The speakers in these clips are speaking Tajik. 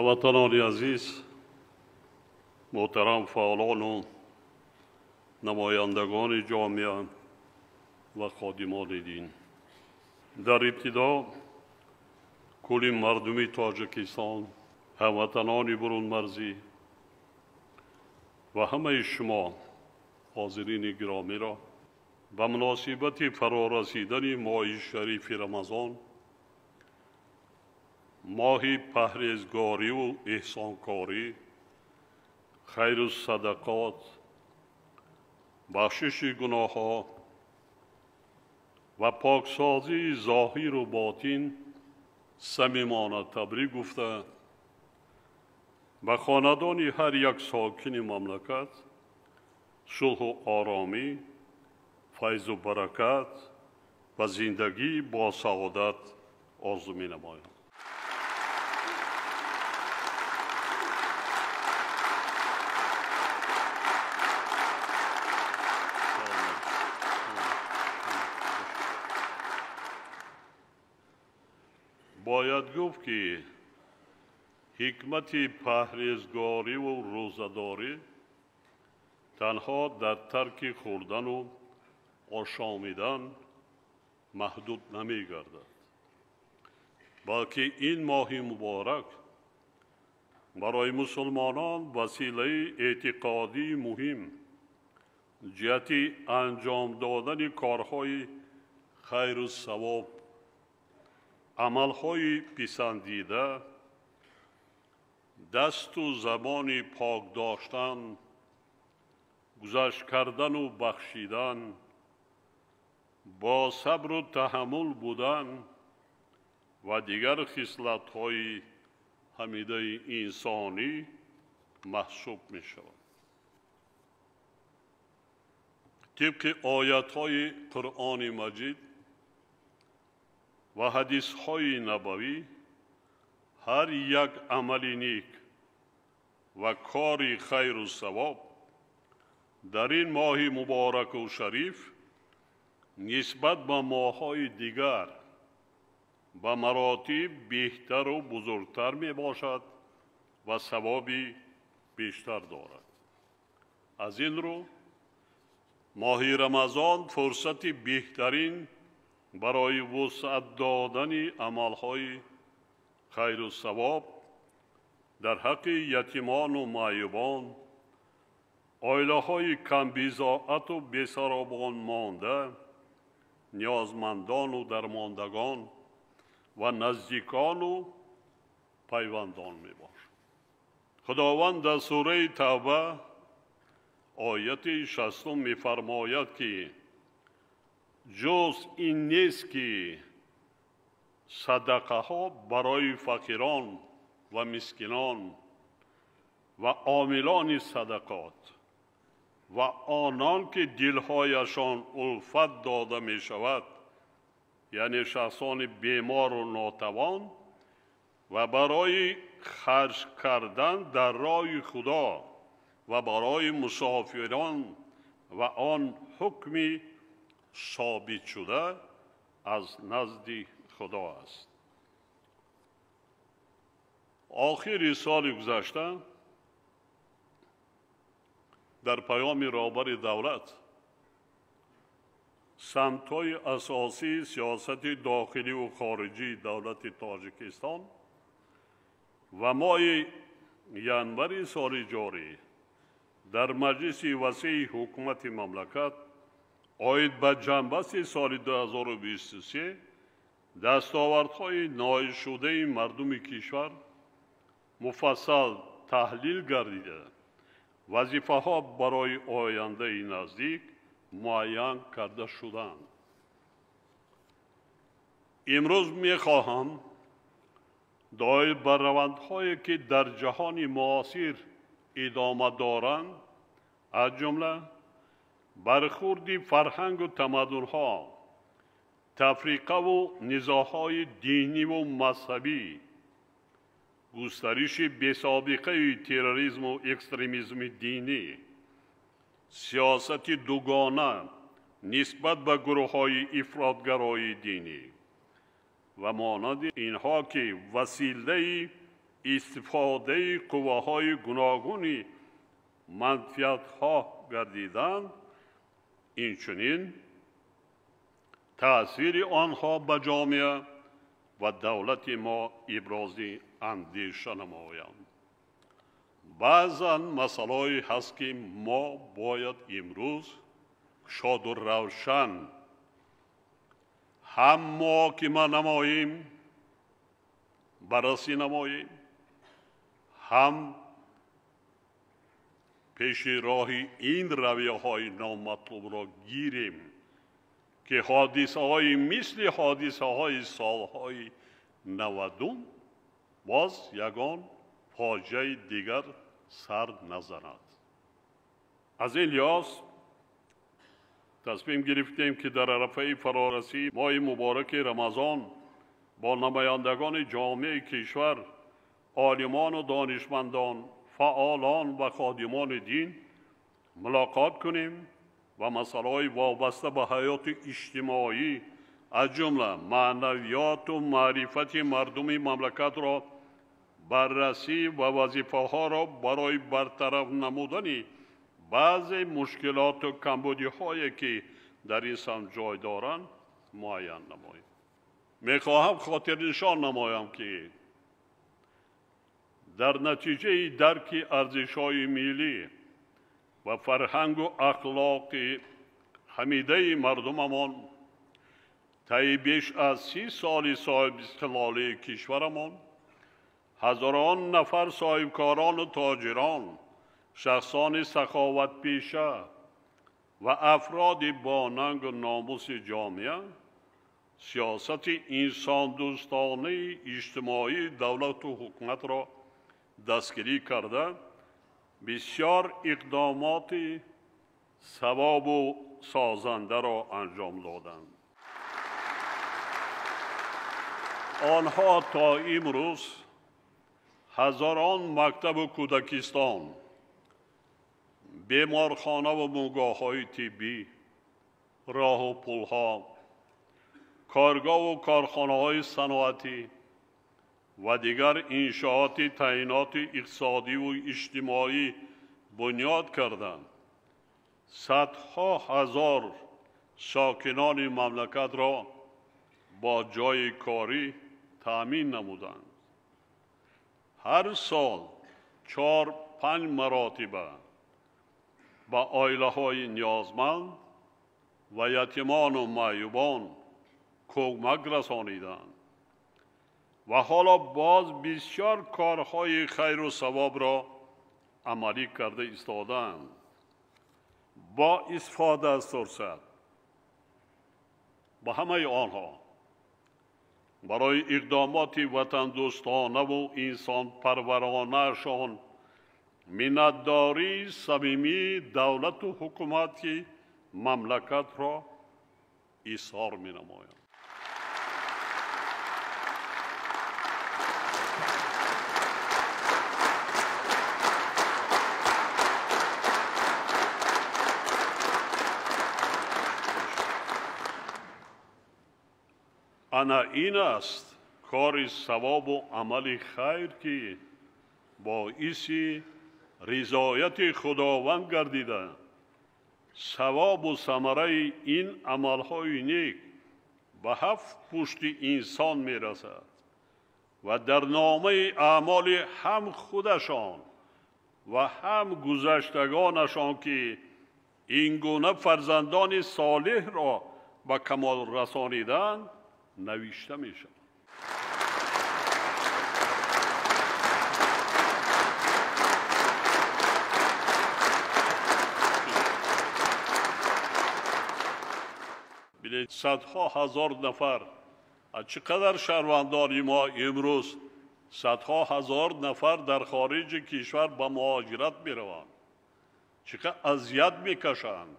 Ҳамватанони азиз, муҳтарам фаъолону намояндагони ҷомеа ва ходимони дин, дар ибтидо кулли мардуми Тоҷикистон, ҳамватанони бурунмарзӣ ва ҳамаи шумо ҳозирини гиромиро ба муносибати фарорасидани моҳи шарифи Рамазон, моҳи парҳезгориву эҳсонкорӣ, хайру садақот, бахшиши гуноҳҳо ва поксозии зоҳиру ботин самимона табрик гуфта, ба хонадони ҳар як сокини мамлакат сулҳу оромӣ, файзу баракат ва зиндагӣ бо саодат орзу менамоям. Бояд гуфт, ки ҳикмати парҳезгориву рӯзадорӣ танҳо дар тарки хӯрдану ошомидан маҳдуд намегардад, балки ин моҳи муборак барои мусулмонон василаи эътиқодии муҳим ҷиҳати анҷом додани корҳои хайру савоб, амалҳои писандида, дасту забони пок доштан, гузашт кардану бахшидан, бо сабру таҳаммул будан ва дигар хислатҳои ҳамидаи инсонӣ маҳсуб мешавад. Тибқи оятҳои Қуръони Маҷид ва ҳадисҳои набавӣ, ҳар як амали нек ва кори хайру савоб дар ин моҳи мубораку шариф нисбат ба моҳҳои дигар ба маротиб беҳтару бузургтар мебошад ва савоби бештар дорад. Аз ин рӯ моҳи Рамазон фурсати беҳтарин барои вусъат додани амалҳои хайру савоб дар ҳаққи ятимону маъюбон, оилаҳои камбизоату бесаробон монда, ниёзмандону дармондагон ва наздикону пайвандон мебошад. Худованд дар сураи Тавба ояти 60 мефармояд, ки ҷуз ин нест, ки садақаҳо барои фақирон ва мискинон ва омилони садақот ва онон ки дилҳояшон улфат дода мешавад, яъне шахсони бемору нотавон, ва барои харҷ кардан дар роҳи Худо ва барои мусофирон ва он ҳукми собит шуда аз назди Худо аст. Охири соли гузашта дар паёми роҳбари давлат самтҳои асосии сиёсати дохиливу хориҷии давлати Тоҷикистон ва моҳи январи соли ҷорӣ дар маҷлиси васеи ҳукумати мамлакат оид ба ҷанбасти соли 2023 дастовардҳои ноилшудаи мардуми кишвар муфассал таҳлил гардида, вазифаҳо барои ояндаи наздик муайян карда шуданд. Имрӯз мехоҳам доир ба равандҳое, ки дар ҷаҳони муосир идома доранд, аз ҷумла бархӯрди фарҳангу тамаддунҳо, тафриқаву низоъҳои диниву мазҳабӣ, густариши бесобиқаи терроризму экстремизми динӣ, сиёсати дугона нисбат ба гурӯҳҳои ифротгарои динӣ ва монанди инҳо, ки василаи истифодаи қувваҳои гуногуни манфиатҳо гардиданд, инчунин таъсири онҳо ба ҷомеа ва давлати мо ибрози андеша намоянд. Баъзан масъалаҳое ҳаст, ки мо бояд имрӯз шоду равшан ҳам муҳокима намоем, баррасӣ намоем, ҳам пеши роҳи ин равияҳои номатлубро гирем, ки ҳодисаҳои мисли ҳодисаҳои солҳои 90 боз ягон фоҷиаи дигар сар назанад. Аз ин лиҳоз тасмим гирифтем, ки дар арафаи фарорасии моҳи мубораки Рамазон бо намояндагони ҷомеаи кишвар, олимону донишмандон, фаъолон ва ходимони дин мулоқот кунем ва масъалаҳои вобаста ба ҳаёти иҷтимоӣ, аз ҷумла маънавиёту маърифати мардуми мамлакатро баррасӣ ва вазифаҳоро барои бартараф намудани баъзе мушкилоту камбудиҳое, ки дар ин самт ҷой доранд, муайян намоем. Мехоҳам хотирнишон намоям, ки дар натиҷаи дарки арзишҳои миллӣ ва фарҳангу ахлоқи ҳамидаи мардумамон таи беш аз 30 соли соҳибистиқлолии кишварамон ҳазорон нафар соҳибкорону тоҷирон, шахсони саховатпеша ва афроди бо нангу номуси ҷомеа сиёсати инсондӯстонаи иҷтимоии давлату ҳукуматро дастгирӣ карда, бисёр иқдомоти савобу созандаро анҷом доданд. Онҳо то имрӯз ҳазорон мактабу кӯдакистон, беморхонаву бунгоҳҳои тиббӣ, роҳу пулҳо, коргоҳу корхонаҳои саноатӣ ва дигар иншооти таъиноти иқтисодиву иҷтимоӣ бунёд карданд. Садҳо ҳазор сокинони мамлакатро бо ҷойи корӣ таъмин намуданд. Ҳар сол 4-5 маротиба ба оилаҳои ниёзманд ва ятимону маъюбон кӯмак расониданд ва ҳоло боз бисёр корҳои хайру савобро амалӣ карда истодаанд. Бо истифода аз фурсат ба ҳамаи онҳо барои иқдомоти ватандӯстонаву инсонпарваронаашон миннатдории самимии давлату ҳукумати мамлакатро изҳор менамоям. Ана ин аст кори савобу амали хайр, ки боиси ризояти Худованд гардида, савобу самараи ин амалҳои нек ба ҳафт пушти инсон мерасад ва дар номаи аъмоли ҳам худашон ва ҳам гузаштагонашон, ки ин гуна фарзандони солеҳро ба камол расониданд, навишта мешавад. Бинед, садҳо ҳазор нафар, чӣ қадар шаҳрвандони мо имрӯз садҳо ҳазор нафар дар хориҷи кишвар ба муҳоҷират мераванд, чӣ қадар азият мекашанд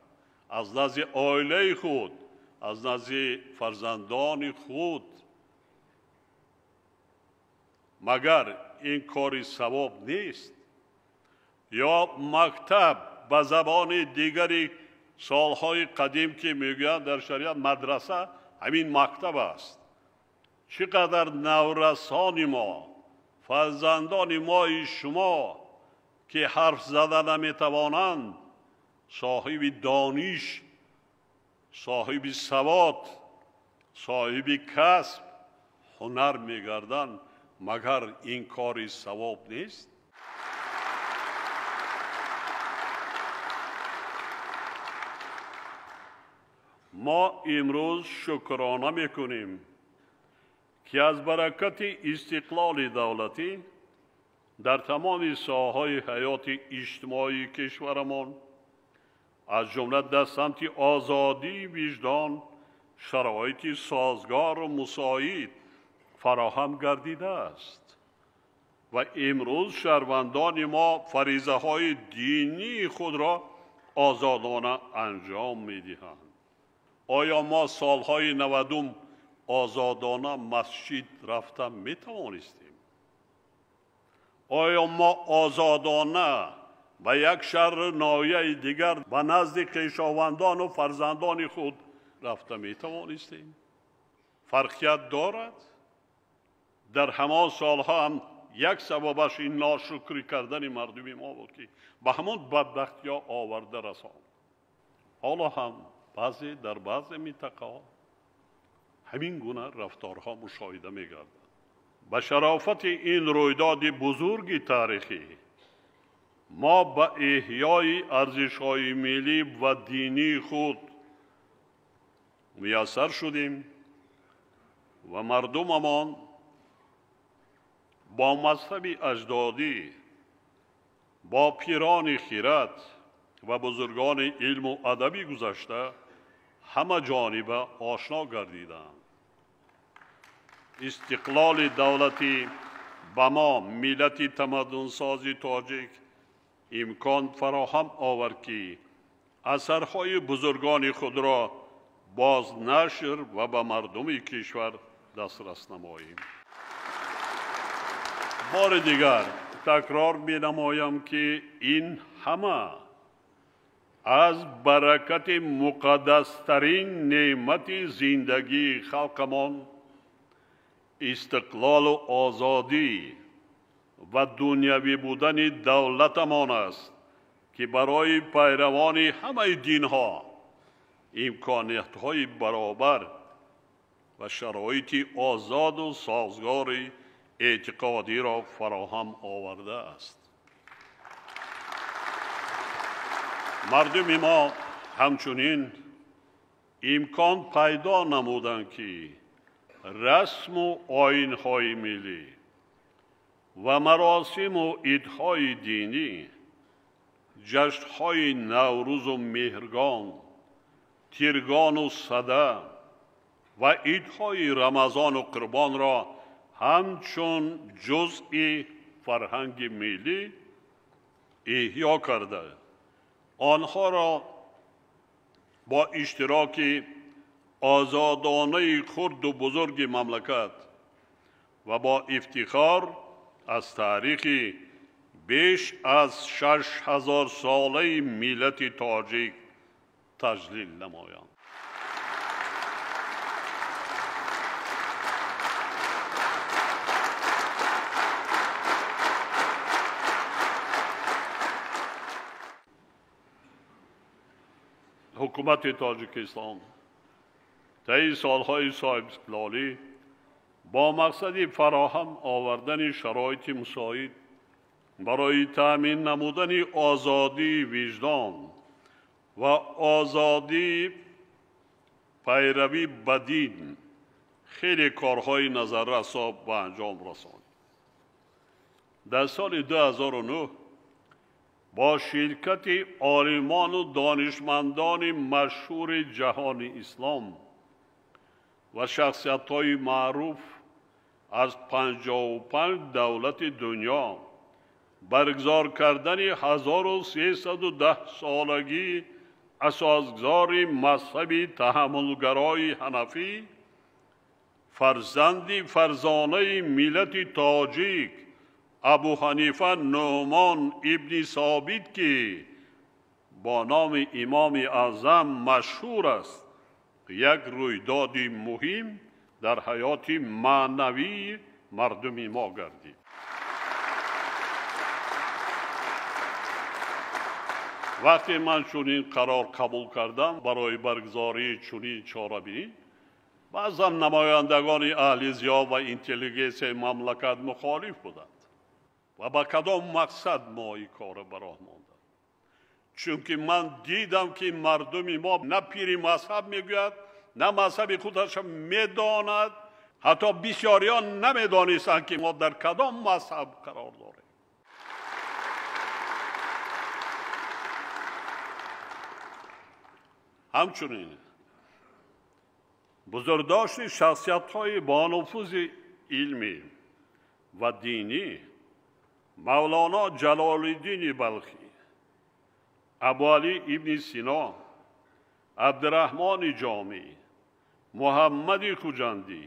аз назди оилаи худ, аз назди фарзандони худ. Магар ин кори савоб нест? Ё мактаб ба забони дигари солҳои қадим, ки мегӯянд дар шариат мадраса, ҳамин мактаб аст. Чӣ қадар наврасони мо, Фарзандони мои шумо ки ҳарф зада наметавонанд, соҳиби дониш, соҳиби савод, соҳиби касб, ҳунар мегарданд, магар ин кори савоб нест? Мо имрӯз шукрона мекунем, ки аз баракати истиқлоли давлатӣ дар тамоми соҳаҳои ҳаёти иҷтимоии кишварамон, аз ҷумла дар самти озодии виҷдон, шароити созгору мусоид фароҳам гардидааст ва имрӯз шаҳрвандони мо фаризаҳои динии худро озодона анҷом медиҳанд. Оё мо солҳои 90 озодона масҷид рафта метавонистем? Оё мо озодона ба як шаҳру ноҳияи дигар ба назди хешовандону фарзандони худ рафта метавонистем? Фарқият дорад? Дар ҳамон солҳо ҳам як сабабаш ин ношукрӣ кардани мардуми мо буд, ки ба ҳамон бадбахтиҳо оварда расонд. Ҳоло ҳам баъзе дар баъзе минтақаҳо ҳамин гуна рафторҳо мушоҳида мегардад. Ба шарофати ин рӯйдоди бузурги таърихӣ мо ба эҳёи арзишҳои миллӣ ва динии худ муяссар шудем ва мардумамон бо мазҳаби аҷдодӣ, бо пирони хират ва бузургони илму адаби гузашта ҳама ҷониба ошно гардиданд. Истиқлоли давлатӣ ба мо, миллати тамаддунсози тоҷик, имкон фароҳам овард, ки асарҳои бузургони худро бознашр ва ба мардуми кишвар дастрас намоем. Бори дигар такрор менамоям, ки ин ҳама аз баракати муқаддастарин неъмати зиндагии халқамон, истиқлолу озодӣ ва дунявӣ будани давлатамон аст, ки барои пайравони ҳамаи динҳо имкониятҳои баробар ва шароити озоду созгори эътиқодиро фароҳам овардааст. Мардуми мо ҳамчунин имкон пайдо намуданд, ки расму оинҳои миллӣ ва маросиму идҳои динӣ, ҷашнҳои Наврӯзу Меҳргон, Тиргону Сада ва идҳои Рамазону Қурбонро ҳамчун ҷузъи фарҳанги миллӣ эҳё карда, онҳоро бо иштироки озодонаи хурду бузурги мамлакат ва бо ифтихор аз таърихи беш аз 6000 солаи миллати тоҷик таҷлил намоянд. Ҳукумати Тоҷикистон таи солҳои соҳибистиқлолӣ бо мақсади фароҳам овардани шароити мусоид барои таъмин намудани озодии виҷдон ва озодии пайравӣ ба дин хеле корҳои назаррасо ба анҷом расонд. Дар соли 2009 бо ширкати олимону донишмандони машҳури ҷаҳони ислом ва шахсиятҳои маъруф аз 55 давлати дунё баргузор кардани 1310 солагии асосгузори мазҳаби таҳаммулгарои ҳанафӣ, фарзанди фарзонаи миллати тоҷик Абу Ҳанифа Нӯъмон ибни Собит, ки бо номи Имоми Аъзам машҳур аст, як рӯйдоди муҳим дар ҳаёти маънавии мардуми мо гардид. Вақте ман чунин қарор қабул кардам барои баргузории чунин чорабинӣ, баъзан намояндагони аҳли зиё ва интеллигенсияи мамлакат мухолиф буданд ва ба кадом мақсад мо ин корро ба роҳ мондам. Чунки ман дидам, ки мардуми мо на пири мазҳаб мегӯяд, на мазҳаби худашро медонад, ҳатто бисёриён намедонистанд, ки мо дар кадом мазҳаб қарор дорем. Ҳамчунин бузургдошти шахсиятҳои бонуфузи илмӣ ва динӣ Мавлоно Ҷалолиддини Балхӣ, Абуалӣ ибни Сино, Абдураҳмони Ҷомӣ, Муҳаммади Хуҷандӣ,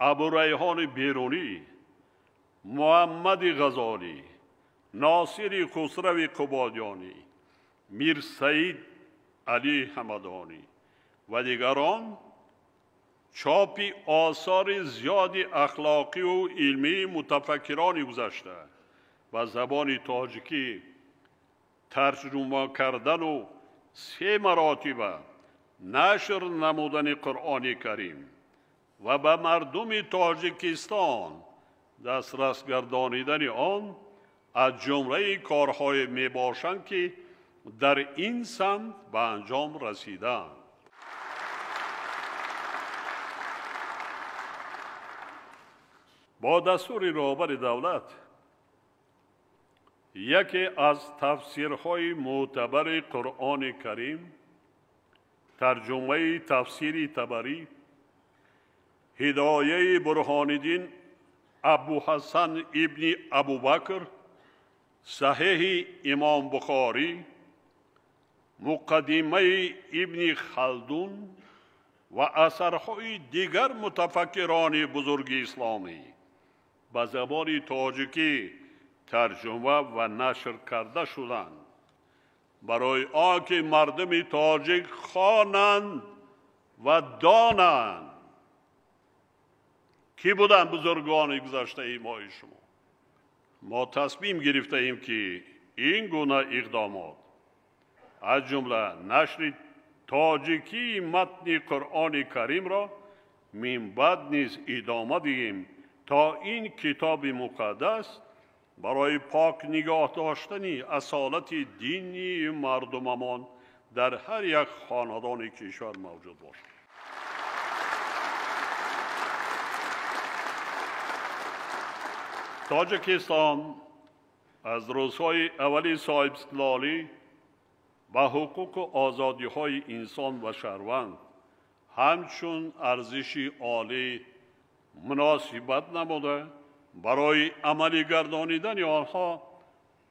Абурайҳони Берунӣ, Муҳаммади Ғазолӣ, Носири Хусрави Қубодиёнӣ, Мирсаид Алӣ Ҳамадонӣ ва дигарон чопи осори зиёди ахлоқиву илмии мутафаккирони гузашта ба забони тоҷикӣ тарҷума кардану се маротиба нашр намудани Қуръони Карим ва ба мардуми Тоҷикистон дастрас гардонидани он аз ҷумлаи корҳое мебошанд, ки дар ин самт ба анҷом расиданд. Бо дастури роҳбари давлат яке аз тафсирҳои мӯътабари Қуръони Карим, тарҷумаи тафсири Табарӣ, ҳидояи Бурҳониддин Абуҳасан ибни Абубакр, Саҳеҳи Имом Бухорӣ, муқаддимаи ибни Халдун ва асарҳои дигар мутафаккирони бузурги исломӣ ба забони тоҷикӣ тарҷума ва нашр карда шуданд, барои он ки мардуми тоҷик хонанд ва донанд кӣ буданд бузургони гузаштаи мои шумо. Мо тасмим гирифтаем, ки ин гуна иқдомот аз ҷумла нашри тоҷикии матни Қуръони Каримро минбаъд низ идома диҳем, то ин китоби муқаддас барои пок нигоҳ доштани асолати динии мардумамон дар ҳар як хонадони кишвар мавҷуд бошад. Тоҷикистон аз рӯзҳои аввали соҳибистиқлолӣ ба ҳуқуқу озодиҳои инсон ва шаҳрванд ҳамчун арзиши олӣ муносибат намуда, барои амалӣ гардонидани онҳо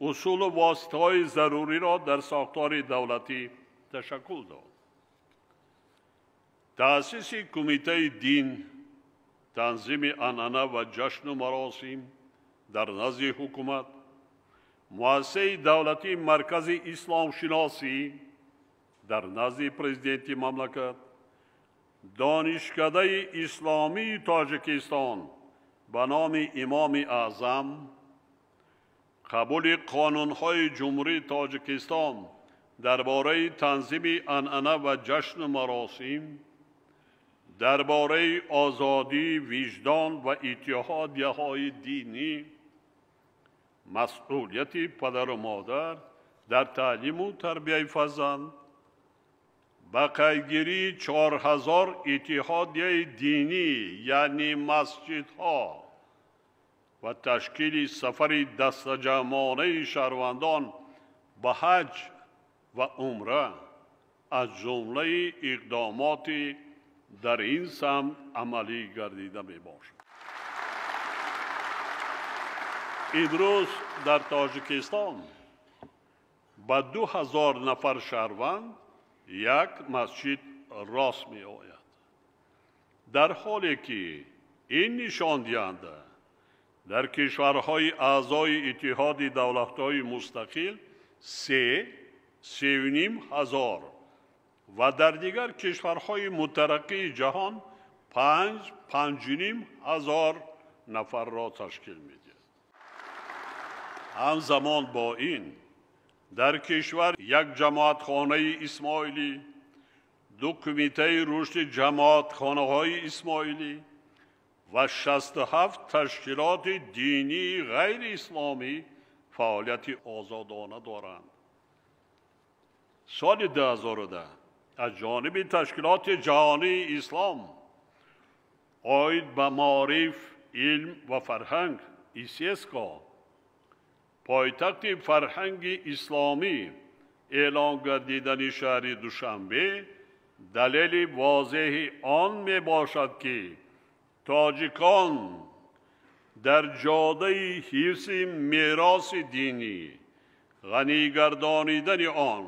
усулу воситаҳои заруриро дар сохтори давлатӣ ташаккул дод. Таъсиси Кумитаи дин, танзими анъана ва ҷашну маросим дар назди ҳукумат, муассисаи давлатии Маркази исломшиносӣ дар назди президенти мамлакат, Донишкадаи исломии Тоҷикистон ба номи Имоми Аъзам, қабули қонунҳои Ҷумҳурии Тоҷикистон дар бораи танзими анъана ва ҷашну маросим, дар бораи озодии виҷдон ва иттиҳодияҳои динӣ, масъулияти падару модар дар таълиму тарбияи фарзанд, ба қайдгирии 4000 иттиҳодияи динӣ, яъне масҷидҳо, ва ташкили сафари дастаҷамъонаи шаҳрвандон ба ҳаҷ ва умра аз ҷумлаи иқдомоти дар ин самт амалӣ гардида мебошад. Имрӯз дар Тоҷикистон ба 2000 нафар шаҳрванд як масҷид рост меояд, дар ҳоле ки ин нишондиҳанда дар кишварҳои аъзои Иттиҳоди давлатҳои мустақил 3-3,5 ҳазор ва дар дигар кишварҳои мутараққии ҷаҳон 5-5,5 ҳазор нафарро ташкил медиҳад. Ҳамзамон бо ин Дар кишвар як ҷамоатхонаи исмоилӣ, ду кумитаи рушди ҷамоатхонаҳои исмоилӣ ва 67 ташкилоти динии ғайриисломӣ фаъолияти озодона доранд. Соли 2010 аз ҷониби ташкилоти ҷаҳонии ислом оид ба маориф, илм ва фарҳанг ИСЕСКО пойтахти фарҳанги исломӣ эълон гардидани шаҳри Душанбе далели возеҳи он мебошад, ки тоҷикон дар ҷодаи ҳифзи мероси динӣ, ғанигардонидани он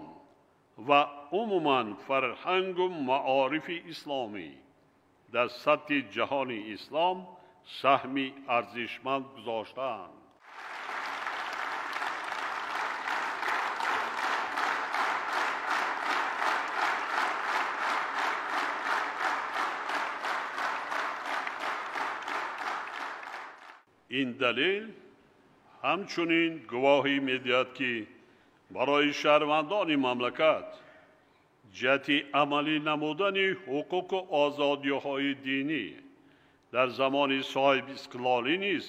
ва умуман фарҳангу маорифи исломӣ дар сатҳи ҷаҳони ислом саҳми арзишманд гузоштаанд. Ин далел ҳамчунин гувоҳӣ медиҳад, ки барои шаҳрвандони мамлакат ҷиҳати амалӣ намудани ҳуқуқу озодиҳои динӣ дар замони соҳибистиқлолӣ низ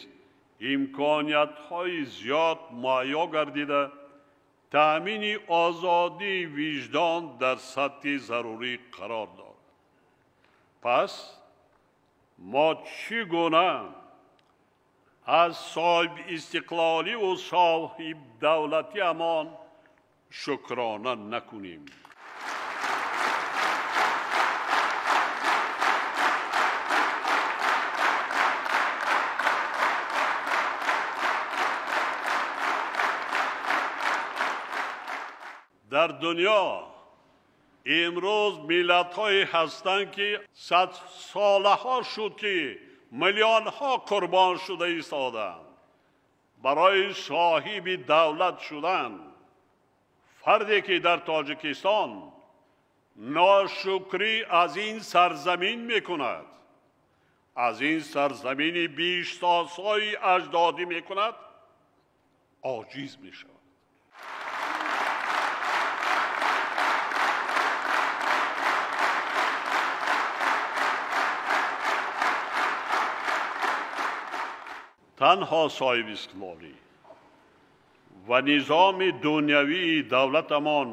имкониятҳои зиёд муҳайё гардида, таъмини озодии виҷдон дар сатҳи зарурӣ қарор дорад. Пас мо чӣ гуна аз соҳибистиқлоливу соҳибдавлатиамон шукрона накунем? Дар дунё имрӯз миллатҳое ҳастанд, ки садсолаҳо шуд, ки миллионҳо қурбон шуда истоданд барои соҳиби давлат шудан. Фарде ки дар Тоҷикистон ношукрӣ аз ин сарзамин мекунад, аз ин сарзамини биштосҳои аҷдодӣ мекунад, оҷиз мешавад. Танҳо соҳибистиқлолӣ ва низоми дунявии давлатамон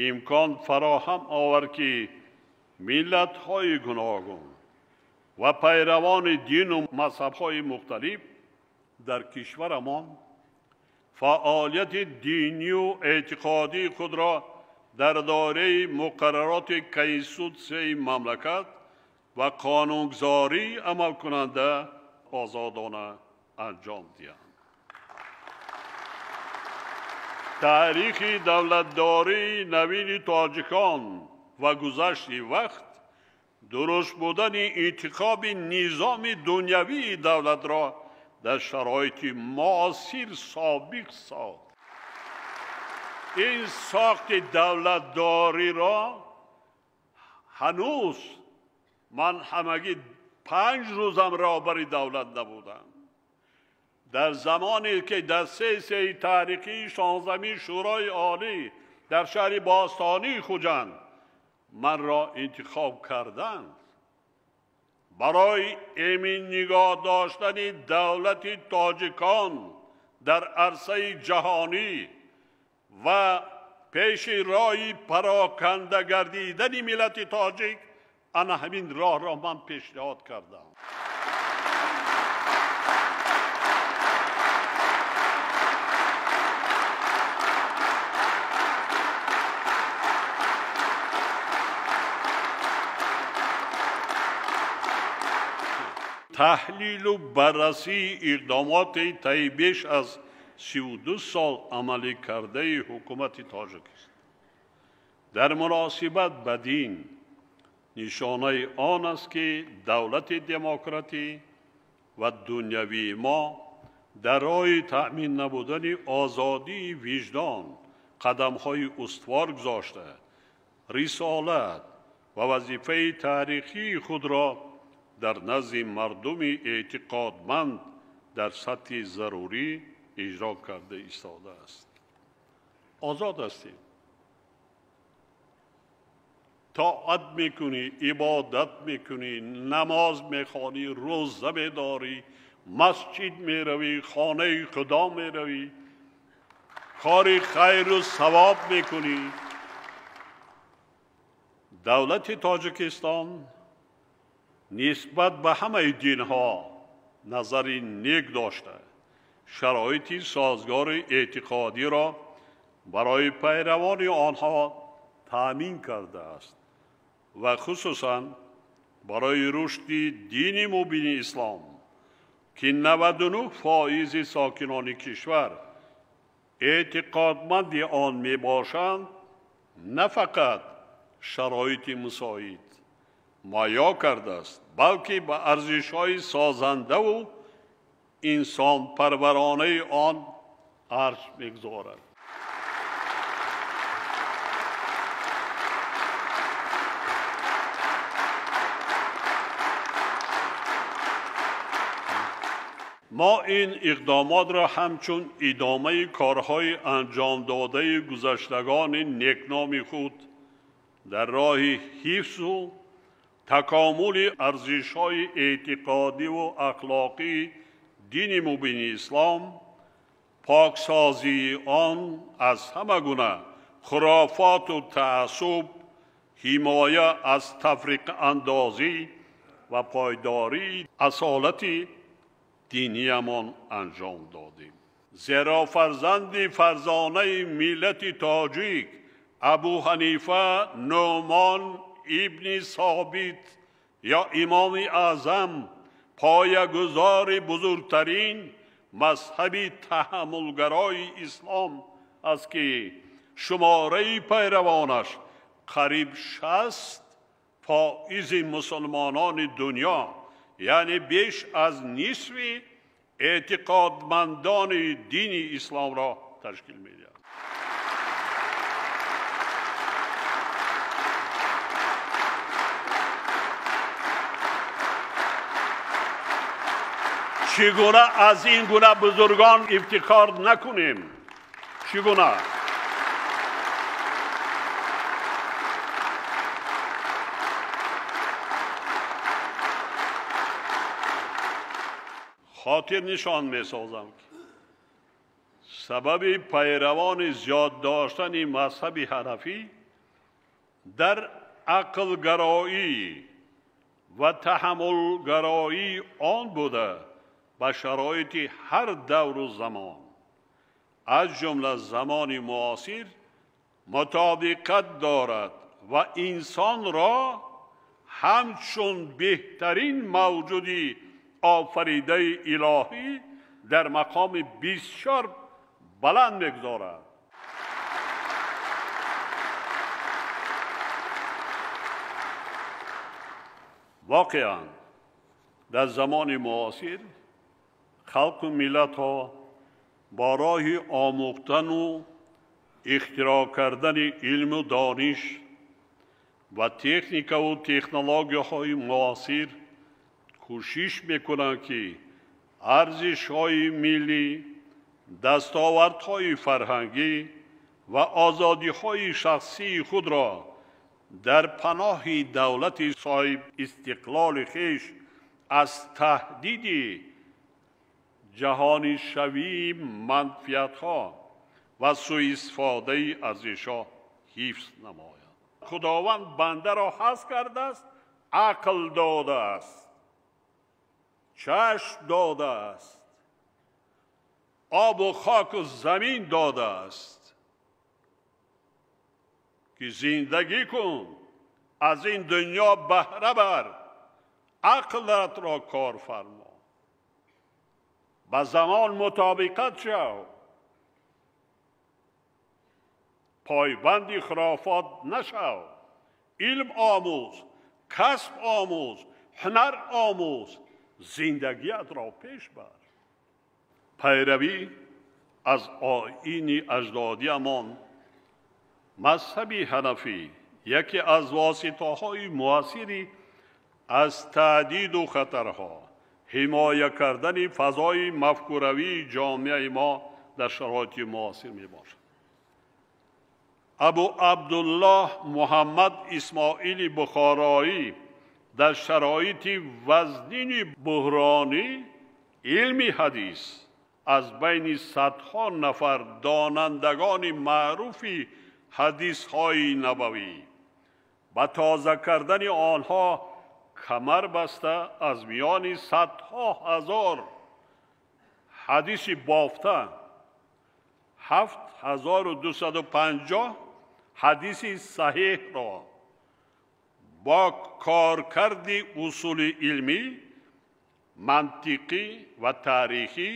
имкон фароҳам овард, ки миллатҳои гуногун ва пайравони дину мазҳабҳои мухталиф дар кишварамон фаъолияти динию эътиқодии худро дар доираи муқаррароти конститутсияи мамлакат ва қонунгузории амалкунанда озодона анҷом диҳанд. Таърихи давлатдории навини тоҷикон ва гузашти вақт дуруст будани интихоби низоми дунявии давлатро дар шароити муосир собиқ сохт. Ин сохти давлатдориро ҳанӯз ман ҳамагӣ 5 рӯзам роҳбари давлат набудам. Дар замоне ки дар сессияи таърихии 16-ми Шӯрои Олӣ дар шаҳри бостонии Хуҷанд манро интихоб карданд, барои эмин нигоҳ доштани давлати тоҷикон дар арсаи ҷаҳонӣ ва пеши роҳи пароканда гардидани миллати тоҷик ана ҳамин роҳро ман пешниҳод кардам. Таҳлилу баррасии иқдомоти таи беш аз 32 сол амалӣ кардаи ҳукумати Тоҷикистон дар муносибат ба дин нишонаи он аст, ки давлати демократӣ ва дунявии мо дар роҳи таъмин намудани озодии виҷдон қадамҳои устувор гузошта, рисолат ва вазифаи таърихии худро дар назди мардуми эътиқодманд дар сатҳи зарурӣ иҷро карда истодааст. Озод ҳастем. Тоат мекунӣ, ибодат мекунӣ, намоз мехонӣ, рӯза медорӣ, масҷид меравӣ, хонаи Худо меравӣ, кори хайру савоб мекунӣ. Давлати Тоҷикистон нисбат ба ҳамаи динҳо назари нек дошта, шароити созгори эътиқодиро барои пайравони онҳо таъмин кардааст ва хусусан барои рушди дини мубини ислом, ки 99% сокинони кишвар эътиқодманди он мебошанд, на фақат шароити мусоид муҳайё кардааст, балки ба арзишҳои созандаву инсонпарваронаи он арҷ мегузорад. Мо ин иқдомотро ҳамчун идомаи корҳои анҷомдодаи гузаштагони некноми худ дар роҳи ҳифзу такомули арзишҳои эътиқодиву ахлоқии дини мубини ислом, поксозии он аз ҳама гуна хурофоту таассуб, ҳимоя аз тафриқаандозӣ ва пойдории асолати диниямон анҷом додем. Зеро фарзанди фарзонаи миллати тоҷик Абу Ҳанифа Нӯъмон ибни Собит ё Имоми Аъзам, поягузори бузургтарин мазҳаби таҳаммулгарои ислом аст, ки шумораи пайравонаш қариб 60% мусулмонони дунё, яъне беш аз нисфи эътиқодмандони дини исломро ташкил медиҳад. Чӣ гуна аз ин гуна бузургон ифтихор накунем? Чӣ гуна? Хотир нишон месозам, ки сабаби пайравони зиёд доштани мазҳаби ҳанафӣ дар ақлгароӣ ва таҳаммулгароии он буда, ба шароити ҳар давру замон, аз ҷумла замони муосир, мутобиқат дорад ва инсонро ҳамчун беҳтарин мавҷуди офаридаи илоҳӣ дар мақоми бисёр баланд мегузорад. Воқеан дар замони муосир халқу миллатҳо бо роҳи омӯхтану ихтироъ кардани илму дониш ва техникаву технологияҳои муосир кӯшиш мекунанд, ки арзишҳои миллӣ, дастовардҳои фарҳангӣ ва озодиҳои шахсии худро дар паноҳи давлати соҳибистиқлоли хеш аз таҳдиди ҷаҳонишавии манфиатҳо ва сӯистифодаи арзишҳо ҳифз намояд. Худованд бандаро ҳаст кардааст, ақл додааст, чашм додааст, обу хоку замин додааст, ки зиндагӣ кун, аз ин дунё баҳра бар, ақлатро кор фармо, ба замон мутобиқат шав, пойбанди хурофот нашав, илм омӯз, касб омӯз, ҳунар омӯз, зиндагиатро пеш бар. Пайравӣ аз оини аҷдодиамон мазҳаби ҳанафӣ яке аз воситаҳои муассири аз таҳдиду хатарҳо ҳимоя кардани фазои мафкуравии ҷомеаи мо дар шароити муосир мебошад. Абу Абдуллоҳ Муҳаммад Исмоили Бухороӣ дар шароити вазнини буҳронӣ илми ҳадис аз байни садҳо нафар донандагони маъруфи ҳадисҳои набавӣ ба тоза кардани онҳо камар баста аз миёни садҳо ҳазор ҳадиси бофта 7250 ҳадиси саҳеҳро бо коркарди усули илмӣ, мантиқӣ ва таърихӣ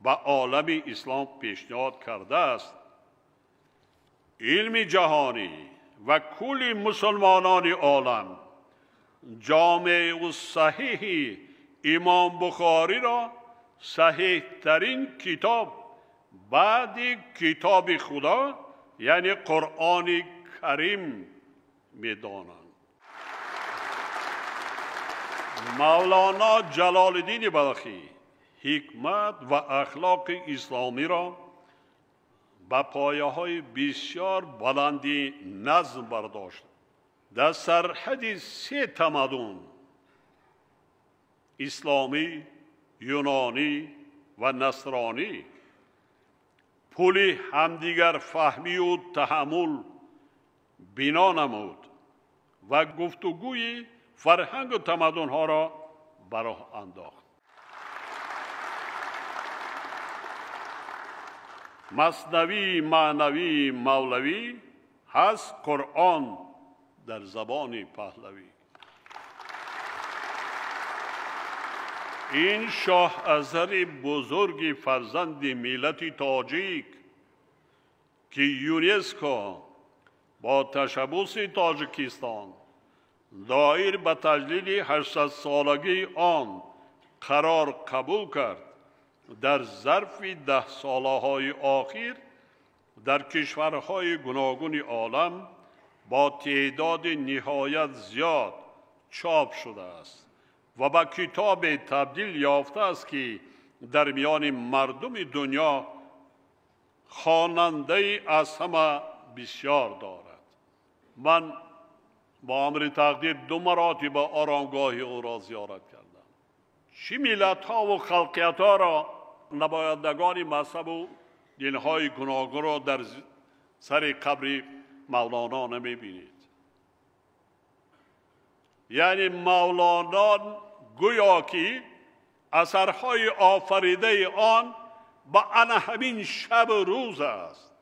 ба олами ислом пешниҳод кардааст. Илми ҷаҳонӣ ва кулли мусулмонони олам ҷомеъу саҳеҳи Имом Бухориро саҳеҳтарин китоб баъди китоби Худо, яъне Қуръони Карим медонанд. Мавлоно Ҷалолиддини Балхӣ ҳикмат ва ахлоқи исломиро ба пояҳои бисёр баланди назм бардошт. Дар сарҳади се тамаддун исломӣ, юнонӣ ва насронӣ пули ҳамдигарфаҳмию таҳаммул бино намуд ва гуфтугӯи фарҳангу тамаддунҳоро ба роҳ андохт. Маснавии маънавии мавлавӣ ҳаст Қуръон дар забони паҳлавӣ. Ин шоҳазари бузурги фарзанди миллати тоҷик, ки ЮНЕСКО бо ташаббуси Тоҷикистон доир ба таҷлили 800-солагии он қарор қабул кард, дар зарфи 10 солаҳои охир дар кишварҳои гуногуни олам бо теъдоди ниҳоят зиёд чоп шудааст ва ба китобе табдил ёфтааст, ки дар миёни мардуми дунё хонандаи аз ҳама бисёр дорад. Ман бо амри тақдир ду маротиба оромгоҳи ӯро зиёрат кардам. Чӣ миллатҳову халқиятҳоро, намояндагони мазҳабу динҳои гуногунро дар сари қабри Мавлоно намебинед. Яъне Мавлоно гӯё ки асарҳои офаридаи он ба ана ҳамин шабу рӯз аст,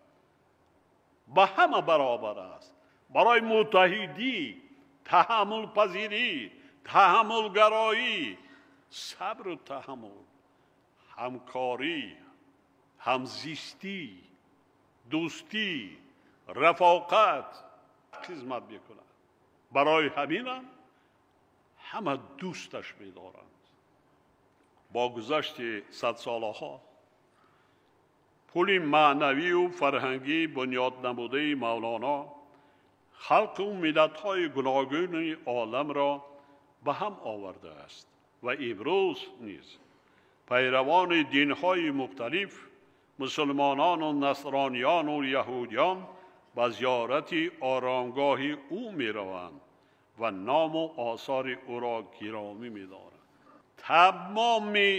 ба ҳама баробар аст. Барои муттаҳидӣ, таҳаммулпазирӣ, таҳаммулгароӣ, сабру таҳаммул, ҳамкорӣ, ҳамзистӣ, дӯстӣ, рафоқат хизмат мекунад. Барои ҳаминам ҳама дӯсташ медоранд. Бо гузашти садсолаҳо пули маънавию фарҳангӣ бунёд намудаи Мавлоно халқу миллатҳои гуногуни оламро ба ҳам овардааст ва имрӯз низ пайравони динҳои мухталиф, мусулмонону насрониёну яҳудиён ба зиёрати оромгоҳи ӯ мераванд ва ному осори ӯро гиромӣ медоранд. Тамоми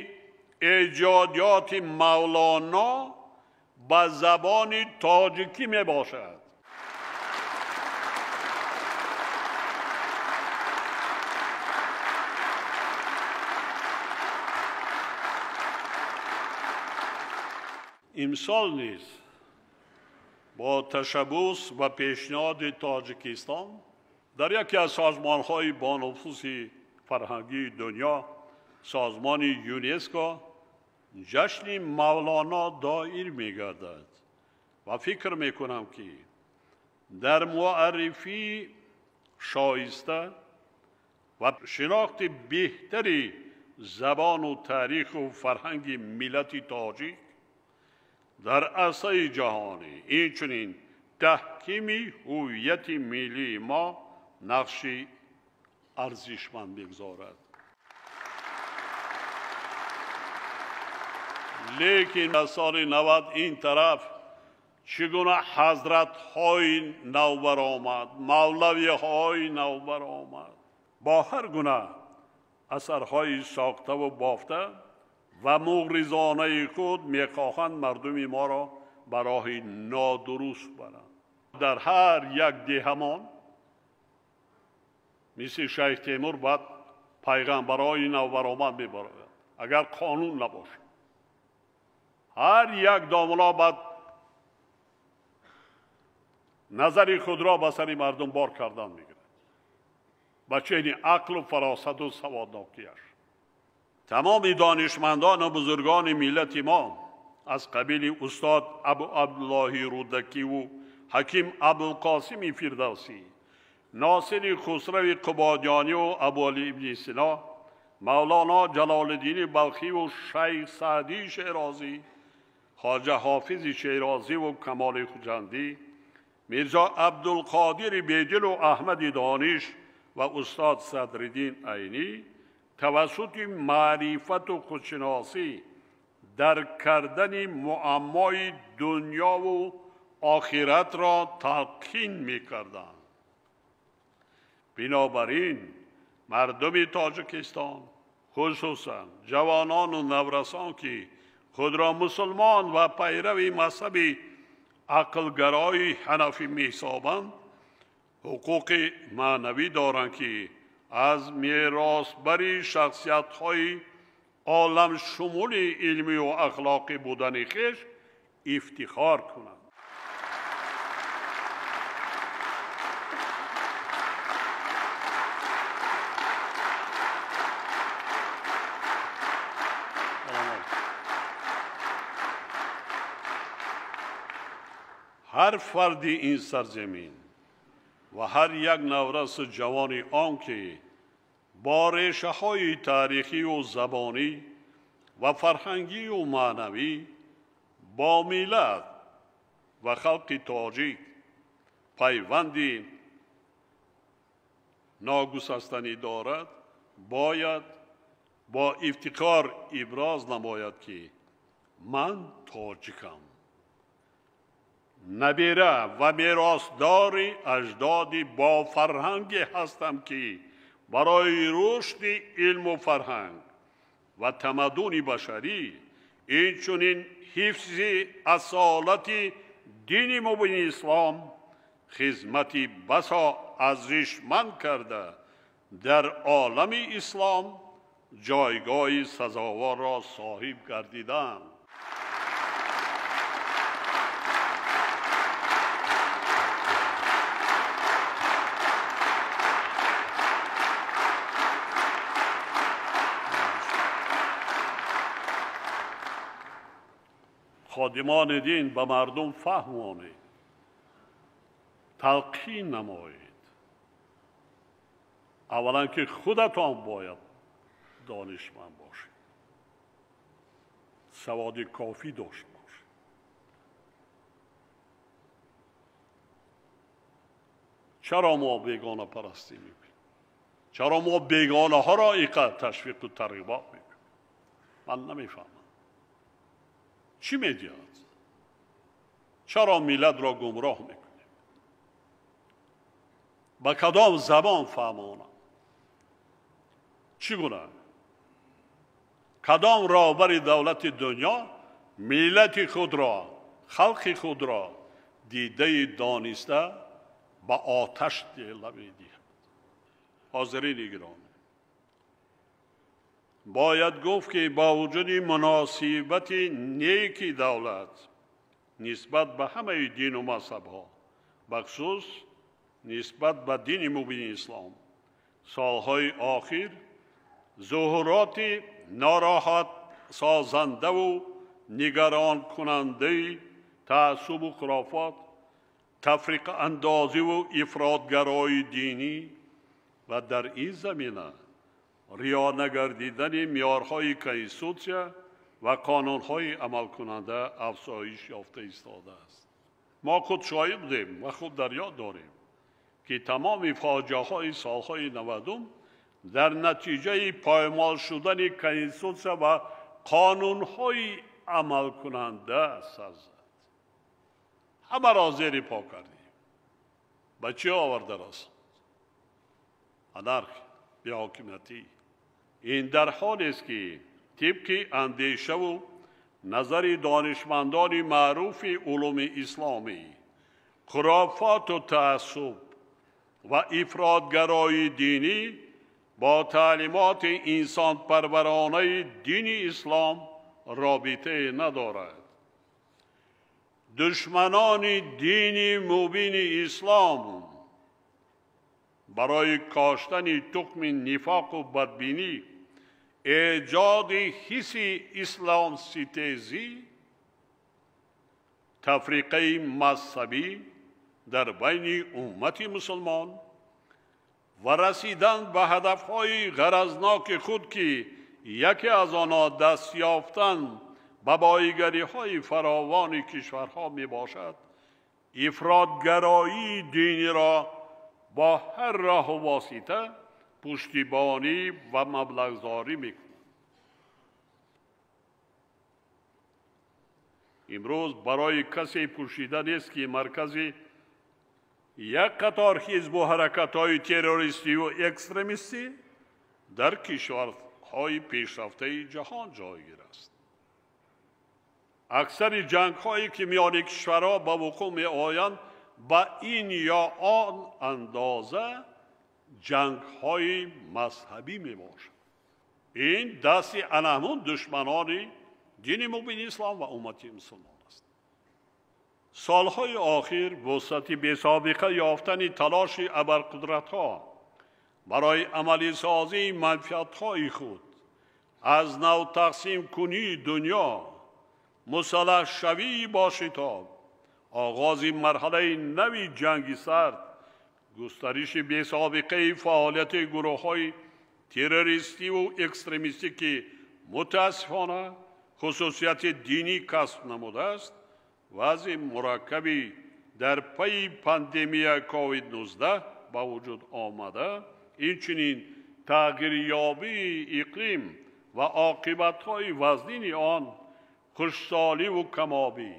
эҷодиёти Мавлоно ба забони тоҷикӣ мебошад. Имсол низ бо ташаббус ва пешниҳоди Тоҷикистон дар яке аз созмонҳои бонуфузи фарҳангии дунё, созмони ЮНЕСКО, ҷашни Мавлоно доир мегардад ва фикр мекунам, ки дар муаррифии шоиста ва шинохти беҳтари забону таъриху фарҳанги миллати тоҷик дар арсаи ҷаҳонӣ, инчунин таҳкими ҳуввияти миллии мо нақши арзишманд мегузорад. Лекин аз соли 90 ин тараф Чӣ гуна ҳазратҳои нав баромад, мавлавиҳои нав баромад, бо ҳар гуна асарҳои сохтаву бофта ва муғризонаи худ мехоҳанд мардуми моро ба роҳи нодуруст баранд. Дар ҳар як деҳамон мисли Шайх Темур баъд пайғамбарои навбаромад мебарояд, агар қонун набошад. Ҳар як домуло баъд назари худро ба сари мардум бор кардан мегирад, ба чени ақлу фаросату саводнокиаш. Тамоми донишмандону бузургони миллати мо аз қабили устод Абу Абдуллоҳи Рӯдакиву Ҳаким Абулқосими Фирдавсӣ, Носири Хусрави Қубодиёниву Абуалӣ ибни Сино, Мавлоно Ҷалолиддини Балхиву Шайх Саъдии Шерозӣ, Хоҷа Ҳофизи Шерозиву Камоли Хуҷандӣ, Мирзо Абдулқодири Бедилу Аҳмади Дониш ва устод Садриддин Айнӣ тавассути маърифату худшиносӣ дарк кардани муаммои дунёву охиратро талқин мекарданд. Бинобар ин мардуми Тоҷикистон, хусусан ҷавонону наврасон, ки худро мусулмон ва пайрави мазҳаби ақлгарои ҳанафӣ меҳисобанд, ҳуқуқи маънавӣ доранд, ки аз меросбари шахсиятҳои оламшумули илмию ахлоқӣ будани хеш ифтихор кунанд. Ҳар фарди ин сарзамин ва ҳар як навраси ҷавони он, ки бо решаҳои таърихию забонӣ ва фарҳангию маънавӣ бо миллат ва халқи тоҷик пайванди ногусастанӣ дорад, бояд бо ифтихор иброз намояд, ки ман тоҷикам, набира ва меросдори аҷдоди бофарҳанге ҳастам, ки барои рушди илму фарҳанг ва тамаддуни башарӣ, инчунин ҳифзи асолати дини мубини ислом хизмати басо арзишманд карда, дар олами ислом ҷойгоҳи сазоворро соҳиб гардиданд. Ходимони дин, ба мардум фаҳмонед, талқин намоед. Аввалан ки худатон бояд донишманд бошед, саводи кофӣ дошта бошед. Чаро мо бегонапарастӣ мекунем? Чаро мо бегонаҳоро инқадр ташвиқу тарғибот мекунем? Ман намефаҳмам. Чӣ медиҳад? Чаро миллатро гумроҳ мекунем? Ба кадом забон фаҳмонам? Чӣ гуна? Кадом роҳбари давлати дунё миллати худро, халқи худро дидаи дониста ба оташ дела медиҳад? Ҳозирини гиромӣ, бояд гуфт, ки бо вуҷуди муносибати неки давлат нисбат ба ҳамаи дину мазҳабҳо, бахусус нисбат ба дини мубини ислом, солҳои охир зуҳуроти нороҳатсозандаву нигаронкунандаи таассубу хурофот, тафриқаандозиву ифротгарои динӣ ва дар ин замина рио нагардидани меъёрҳои конститутсия ва қонунҳои амалкунанда афзоиш ёфта истодааст. Мо худ шоҳид будем ва худ дар ёд дорем, ки тамоми фоҷиаҳои солҳои 90 дар натиҷаи поймол шудани конститутсия ва қонунҳои амалкунанда сар зад. ҳамаро зери по кардем. Ба чӣ оварда расонд? Анархия, беҳокимиятӣ. Ин дар ҳолест ки тибқи андешаву назари донишмандони маъруфи улуми исломӣ, хурофоту таассуб ва ифротгароии динӣ бо таълимоти инсонпарваронаи дини ислом робитае надорад. Душманони дини мубини ислом барои коштани тухми нифоқу бадбинӣ, эҷоди ҳисси исломситезӣ, тафриқаи мазҳабӣ дар байни уммати мусулмон ва расидан ба ҳадафҳои ғаразноки худ, ки яке аз онҳо даст ёфтан ба боигариҳои фаровони кишварҳо мебошад, ифротгароии диниро бо ҳар роҳу восита пуштибонӣ ва маблағгузорӣ мекунад. Имрӯз барои касе пӯшида нест, ки маркази як қатор ҳизбу ҳаракатҳои террористию экстремистӣ дар кишварҳои пешрафтаи ҷаҳон ҷойгир аст. Аксари ҷангҳое ки миёни кишварҳо ба вуқӯъ меоянд, ба ин ё он андоза ҷангҳои мазҳабӣ мебошанд. Ин дасти анаҳмун душманони дини мубини ислом ва уммати мусулмон аст. Солҳои охир вусъати бесобиқа ёфтани талоши абарқудратҳо барои амалисозии манфиатҳои худ, аз нав тақсимкунии дунё, мусаллаҳшавии бо шитоб, оғози марҳалаи нави ҷанги сард, густариши бесобиқаи фаъолияти гурӯҳҳои террористиву экстремистӣ, ки мутаассифона хусусияти динӣ касб намудааст, вазъи мураккаби дар пайи пандемия COVID-19 ба вуҷуд омада, инчунин тағйирёбии иқлим ва оқибатҳои вазнини он, хушсоливу камобӣ,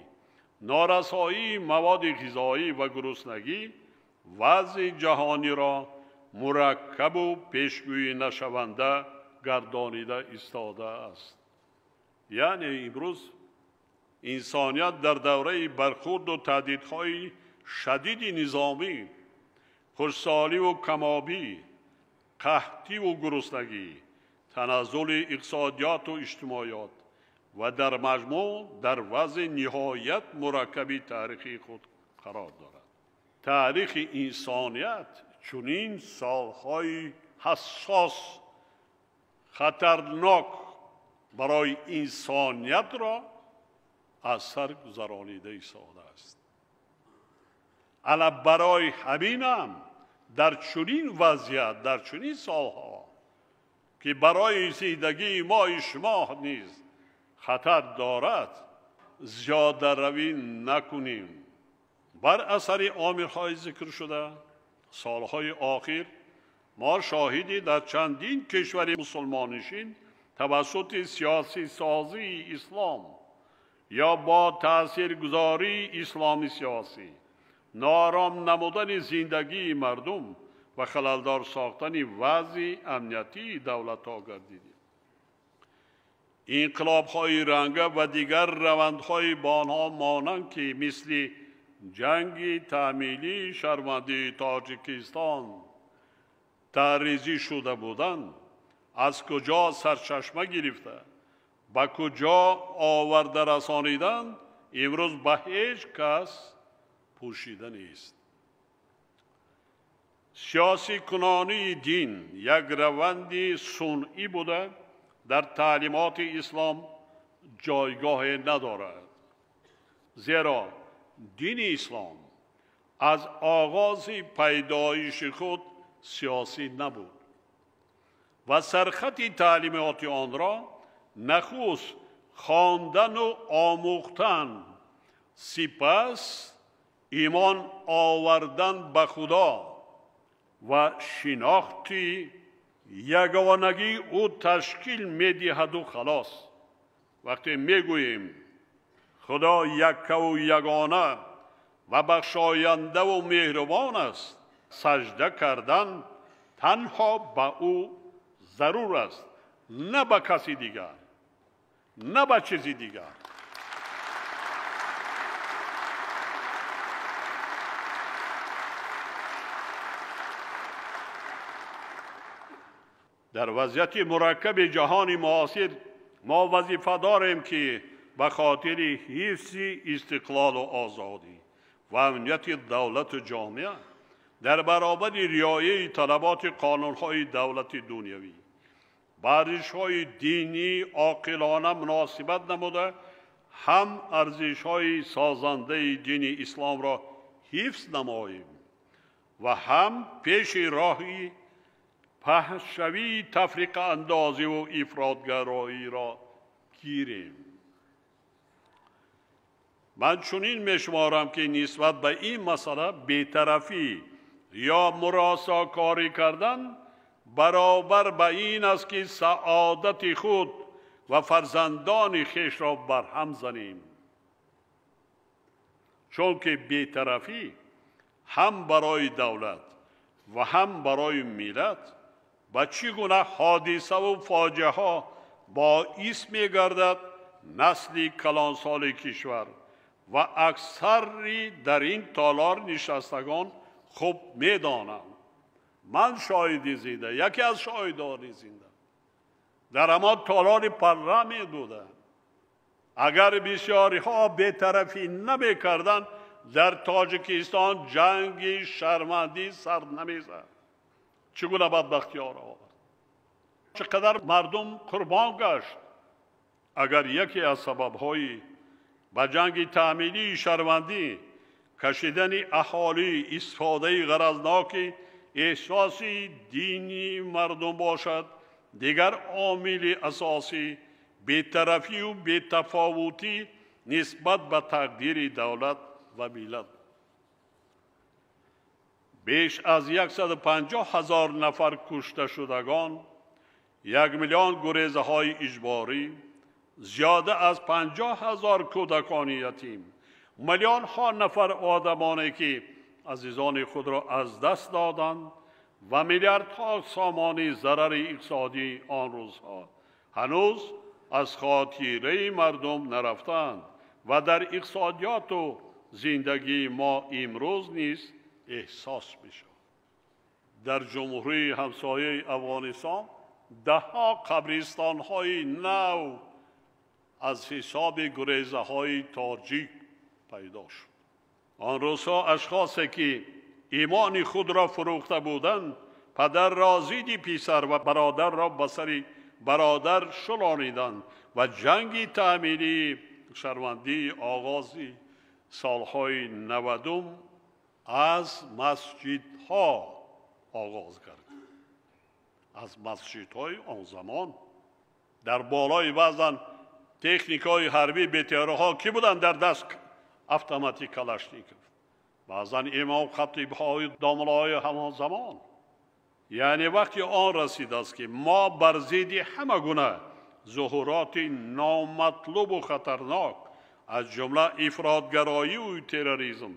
норасоии маводи ғизоӣ ва гуруснагӣ вазъи ҷаҳониро мураккабу пешгӯӣ нашаванда гардонида истодааст. Яъне имрӯз инсоният дар давраи бархурду таҳдидҳои шадиди низомӣ, хушсоливу камобӣ, қаҳтиву гуруснагӣ, таназзули иқтисодиёту иҷтимоиёт ва дар маҷмӯъ дар вазъи ниҳоят мураккаби таърихии худ қарор дорад. Таърихи инсоният чунин солҳои ҳассос, хатарнок барои инсониятро аз сар гузаронида истодааст. Ала барои ҳаминам дар чунин вазъият, дар чунин солҳо, ки барои зиндагии мои шумо низ хатар дорад, зиёдаравӣ накунем. Бар асари омилҳои зикршуда, солҳои охир мо шоҳиди дар чандин кишвари мусулмоннишин тавассути сиёсисозии ислом ё бо таъсиргузории исломи сиёсӣ, ноором намудани зиндагии мардум ва халалдор сохтани вазъи амниятии давлатҳо гардидем. Инқилобҳои ранга ва дигар равандҳои ба онҳо монанд, ки мисли ҷанги таъмилии шаҳрвандии Тоҷикистон таъризӣ шуда буданд, аз куҷо сарчашма гирифта, ба куҷо оварда расониданд, имрӯз ба ҳеҷ кас пӯшида нест. Сиёсикунонии дин як раванди сунъӣ буда, дар таълимоти ислом ҷойгоҳе надорад. Зеро дини ислом аз оғози пайдоиши худ сиёсӣ набуд ва сархати таълимоти онро нахуст хондану омӯхтан, сипас имон овардан ба Худо ва шинохти ягонагии ӯ ташкил медиҳаду халос. Вақте мегӯем Худо яккаву ягона ва бахшоянда ва меҳрубон аст, сажда кардан танҳо ба ӯ зарур аст, на ба каси дигар, на ба чизи дигар. Дар вазъияти мураккаби ҷаҳони муосир мо вазифа дорем, ки ба хотири ҳифзи истиқлолу озодӣ ва амнияти давлату ҷомеа дар баробари риояи талаботи қонунҳои давлати дунявӣ ба арзишҳои динӣ оқилона муносибат намуда, ҳам арзишҳои созандаи дини исломро ҳифз намоем ва ҳам пеши роҳи паҳншавии тафриқаандозиву ифротгароиро гирем. Ман чунин мешуморам, ки нисбат ба ин масъала бетарафӣ ё муросокорӣ кардан баробар ба ин аст, ки саодати худ ва фарзандони хешро барҳам занем, чунки бетарафӣ ҳам барои давлат ва ҳам барои миллат ба чӣ гуна ҳодисаву фоҷиаҳо боис мегардад, насли калонсоли кишвар ва аксари дар ин толор нишастагон хуб медонанд. Ман шоҳиди зинда, яке аз шоҳидони зинда дар ҳамон толори парламент буда. Агар бисёриҳо бетарафӣ намекарданд, дар Тоҷикистон ҷанги шармандӣ сар намезад. Чӣ гуна бадбахтиёр овард, чӣ қадар мардум қурбон гашт. Агар яке аз сабабҳои ба ҷанги таъминии шармандӣ кашидани аҳолӣ истифодаи ғаразноки эҳсоси динии мардум бошад, дигар омили асосӣ бетарафию бетафовутӣ нисбат ба тақдири давлат ва миллат. Беш аз 150 ҳазор нафар кушташудагон, 1 миллион гурезаҳои иҷборӣ, зиёда аз 50 ҳазор кӯдакони ятим, миллионҳо нафар одамоне, ки азизони худро аз даст доданд ва миллиардҳо сомони зарари иқтисодии он рӯзҳо ҳанӯз аз хотираи мардум нарафтаанд ва дар иқтисодиёту зиндагии мо имрӯз низ эҳсос мешавад. Дар ҷумҳурии ҳамсояи Афғонистон даҳҳо қабристонҳои нав аз ҳисоби гурезаҳои тоҷик пайдо шуд. Он рӯзҳо ашхосе, ки имони худро фурӯхта буданд, падарро зидди писар ва бародарро ба сари бародар шулониданд ва ҷанги таъминии шармандии оғози солҳои 90 аз масҷидҳо оғоз гардид. Аз масҷидҳои он замон дар болои баъзан техникаҳои ҳарбӣ бетиёраҳо ки буданд дар даст автомати Калашников, баъзан имом хатибҳои домлаҳои ҳамон замон. Яъне вақти он расидааст, ки мо бар зидди ҳама гуна зуҳуроти номатлубу хатарнок, аз ҷумла ифротгароию терроризм,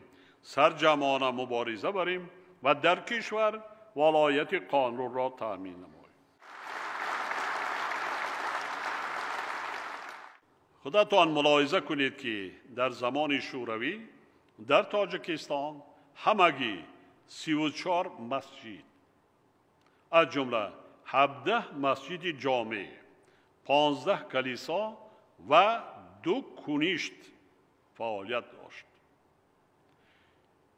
сарҷамъона мубориза барем ва дар кишвар валояти қонунро таъмин намоем. Худатон мулоҳиза кунед, ки дар замони Шӯравӣ дар Тоҷикистон ҳамагӣ 34 масҷид, аз ҷумла 17 масҷиди ҷомеъ, 15 калисо ва 2 куништ фаъолият дошт.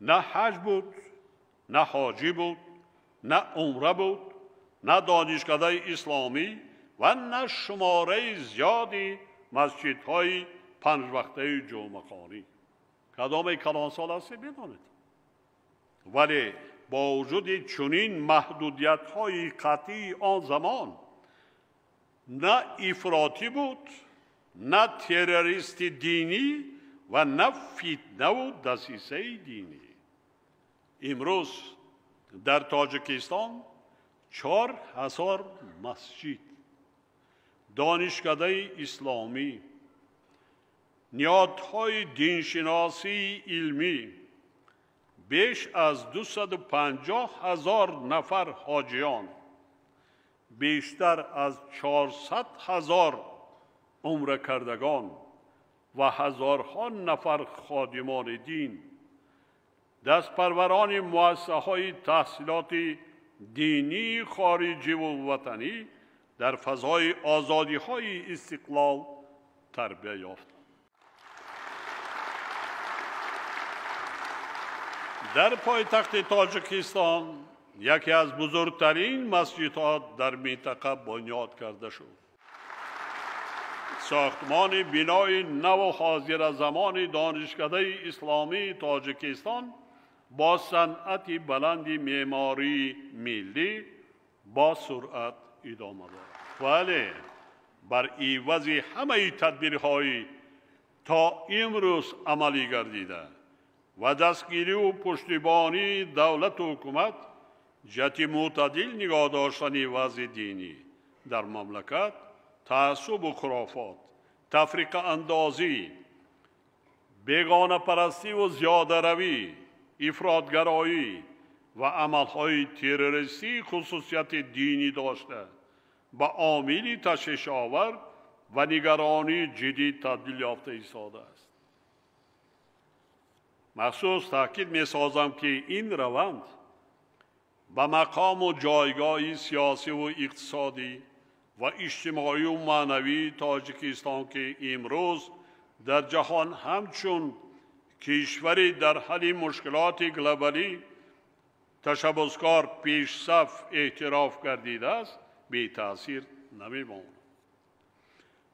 На ҳаҷ буд, на ҳоҷӣ буд, на умра буд, на донишкадаи исломӣ ва на шумораи зиёди масҷидҳои панҷвақтаи ҷумъахонӣ. Кадоме калонсол ҳастед медонед. Вале бо вуҷуди чунин маҳдудиятҳои қатъии он замон на ифротӣ буд, на террористи динӣ ва на фитнаву дасисаи динӣ. Имрӯз дар Тоҷикистон 4000 масҷид, донишкадаи исломӣ, ниҳодҳои диншиносии илмӣ, беш аз 250 ҳазор нафар ҳоҷиён, бештар аз 400 ҳазор умракардагон ва ҳазорҳо нафар ходимони дин, дастпарварони муассисаҳои таҳсилоти динии хориҷиву ватанӣ дар фазои озодиҳои истиқлол тарбия ёфтанд. Дар пойтахти Тоҷикистон яке аз бузургтарин масҷидҳо дар минтақа бунёд карда шуд. Сохтмони бинои наву ҳозиразамони Донишкадаи Исломии Тоҷикистон бо санъати баланди меъмории миллӣ бо суръат идома дорад. Вале бар ивази ҳамаи тадбирҳои то имрӯз амалӣ гардида ва дастгириву пуштибонии давлату ҳукумат ҷиҳати мӯътадил нигоҳ доштани вазъи динӣ дар мамлакат, таассубу хурофот, тафриқаандозӣ, бегонапарастиву зиёдаравӣ, ифротгароӣ ва амалҳои террористии хусусияти динӣ дошта ба омили ташвишовар ва нигаронии ҷиддӣ табдил ёфта истодааст. Махсус таъкид месозам, ки ин раванд ба мақому ҷойгоҳи сиёсиву иқтисодӣ ва иҷтимоию маънавии Тоҷикистон, ки имрӯз дар ҷаҳон ҳамчун кишвари дар ҳалли мушкилоти глобалӣ ташаббускор пешсаф эътироф гардидааст, бетаъсир намемонад.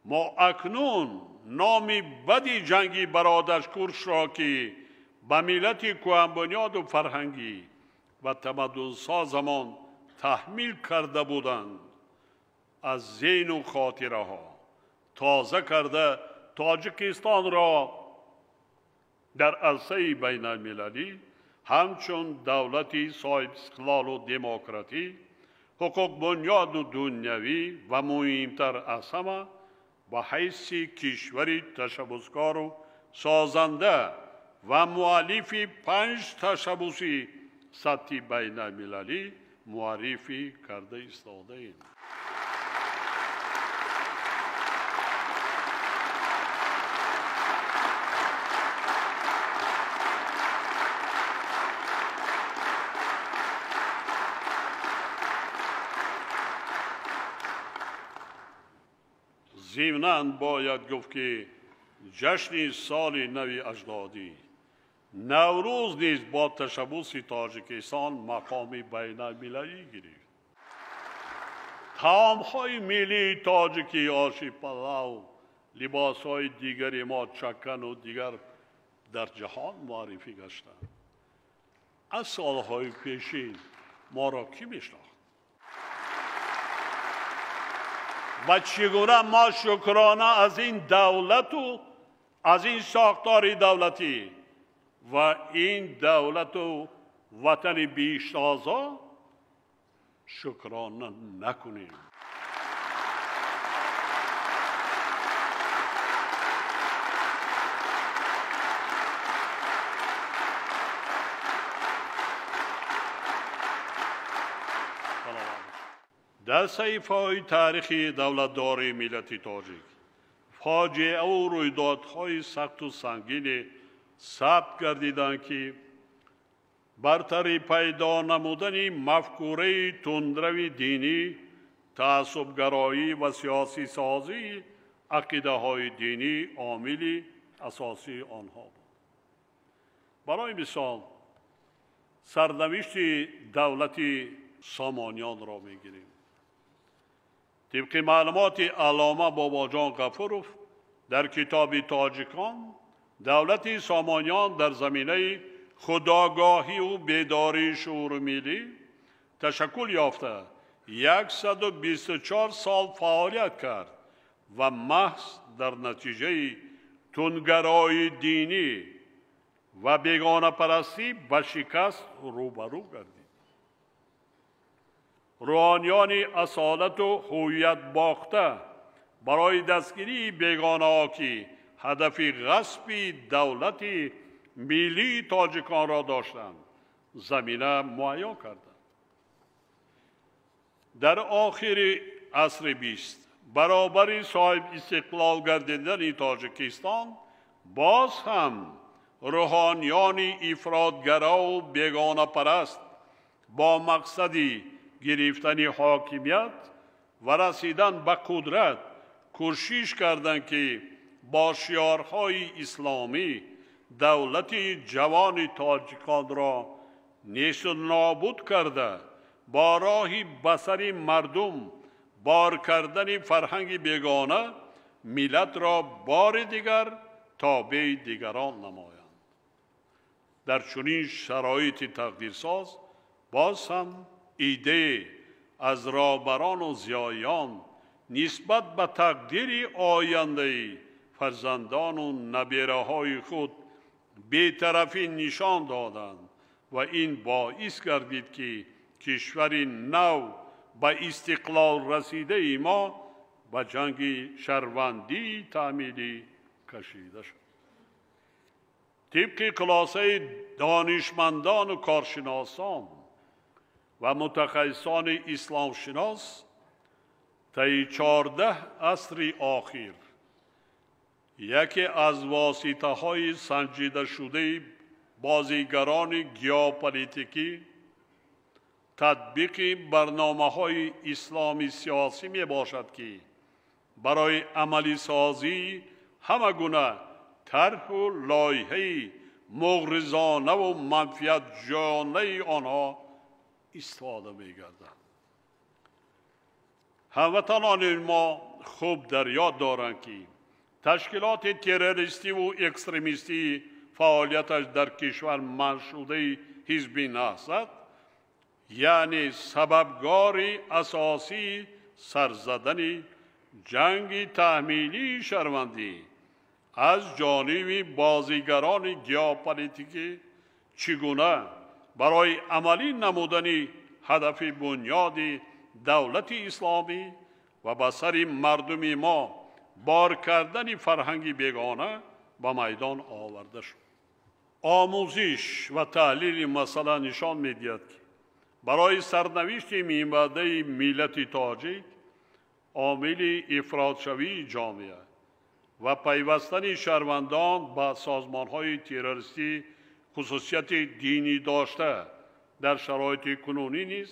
Мо акнун номи бади ҷанги бародаркушро, ки ба миллати кӯҳанбунёду фарҳангӣ ва тамаддунсозамон таҳмил карда буданд, аз зеҳну хотираҳо тоза карда Тоҷикистонро дар арсаи байналмилалӣ ҳамчун давлати соҳибистиқлолу демократӣ, ҳуқуқбунёду дунявӣ ва муҳимтар аз ҳама ба ҳайси кишвари ташаббускору созанда ва муаллифи 5 ташаббуси сатҳи байналмилалӣ муаррифӣ карда истодаем. Зимнан бояд гуфт, ки ҷашни соли нави аҷдодӣ Наврӯз низ бо ташаббуси Тоҷикистон мақоми байналмилалӣ гирифт. Таомҳои миллии тоҷикӣ, оши палав, либосҳои дигари мо, чакану дигар дар ҷаҳон муаррифӣ гаштанд. Аз солҳои пешин моро кӣ мешинохт? Ва чӣ гуна мо шукрона аз ин давлату аз ин сохтори давлатӣ ва ин давлату ватани бештозо шукрона накунем. Дар саҳифаҳои таърихи давлатдории миллати тоҷик фоҷиаву рӯйдодҳои сахту сангине сабт гардиданд, ки бартарӣ пайдо намудани мафкураи тундрави динӣ, таассубгароӣ ва сиёсисозии ақидаҳои динӣ омили асосии онҳо буд. Барои мисол, сарнавишти давлати Сомониёнро мегирем. Тибқи маълумоти Аллома Бобоҷон Ғафуров дар китоби Тоҷикон, давлати Сомониён дар заминаи худогоҳиву бедории шууру миллӣ ташаккул ёфта 124 сол фаъолият кард ва маҳз дар натиҷаи тундгароии динӣ ва бегонапарастӣ ба шикаст рӯбарӯ гардид. Рӯҳониёни асолату ҳуввият бохта барои дастгирии бегонаҳо, ки ҳадафи ғасби давлати миллии тоҷиконро доштанд, замина муҳайё карданд. Дар охири асри 20 баробари соҳиб истиқлол гардидани Тоҷикистон боз ҳам рӯҳониёни ифротгарову бегонапараст бо мақсади гирифтани ҳокимият ва расидан ба қудрат кӯшиш карданд, ки бо шиорҳои исломӣ давлати ҷавони тоҷиконро несту нобуд карда, бо роҳи ба сари мардум бор кардани фарҳанги бегона миллатро бори дигар тобеи дигарон намоянд. Дар чунин шароити тақдирсоз боз ҳам идее аз роҳбарону зиёиён нисбат ба тақдири ояндаи фарзандону набераҳои худ бетарафӣ нишон доданд ва ин боис гардид, ки кишвари нав ба истиқлол расидаи мо ба ҷанги шаҳрвандии таъмилӣ кашида шуд. Тибқи хулосаи донишмандону коршиносон ва мутахассисони исломшинос, таи 14 асри охир яке аз воситаҳои санҷидашудаи бозигарони геополитикӣ татбиқи барномаҳои исломи сиёсӣ мебошад, ки барои амалисозии ҳама гуна тарҳу лоиҳаи муғризонаву манфиатҷонаи онҳо истифода мегардад. Ҳамватанони мо хуб дар ёд доранд, ки ташкилоти террористиву экстремистии фаъолияташ дар кишвар манъшудаи ҳизби Наҳзат, яъне сабабгори асосии сарзадани ҷанги таҳмилии шаҳрвандӣ аз ҷониби бозигарони геополитикӣ чӣ гуна барои амалӣ намудани ҳадафи бунёди давлати исломӣ ва ба сари мардуми мо бор кардани фарҳанги бегона ба майдон оварда шуд. Омӯзиш ва таҳлили масъала нишон медиҳад, ки барои сарнавишти минбаъдаи миллати тоҷик омили ифротшавии ҷомеа ва пайвастани шаҳрвандон ба созмонҳои террористӣ хусусияти динӣ дошта дар шароити кунунӣ низ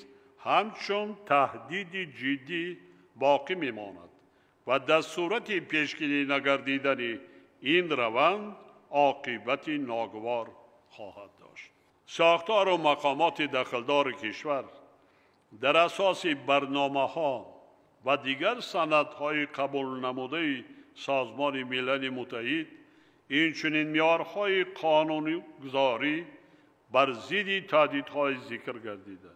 ҳамчун таҳдиди ҷиддӣ боқӣ мемонад ва дар сурати пешгирӣ нагардидани ин раванд оқибати ногувор хоҳад дошт. Сохтору мақомоти дахлдори кишвар дар асоси барномаҳо ва дигар санадҳои қабулнамудаи Созмони Милали Муттаҳид, инчунин меъёрҳои қонунгузорӣ бар зидди таҳдидҳои зикр гардида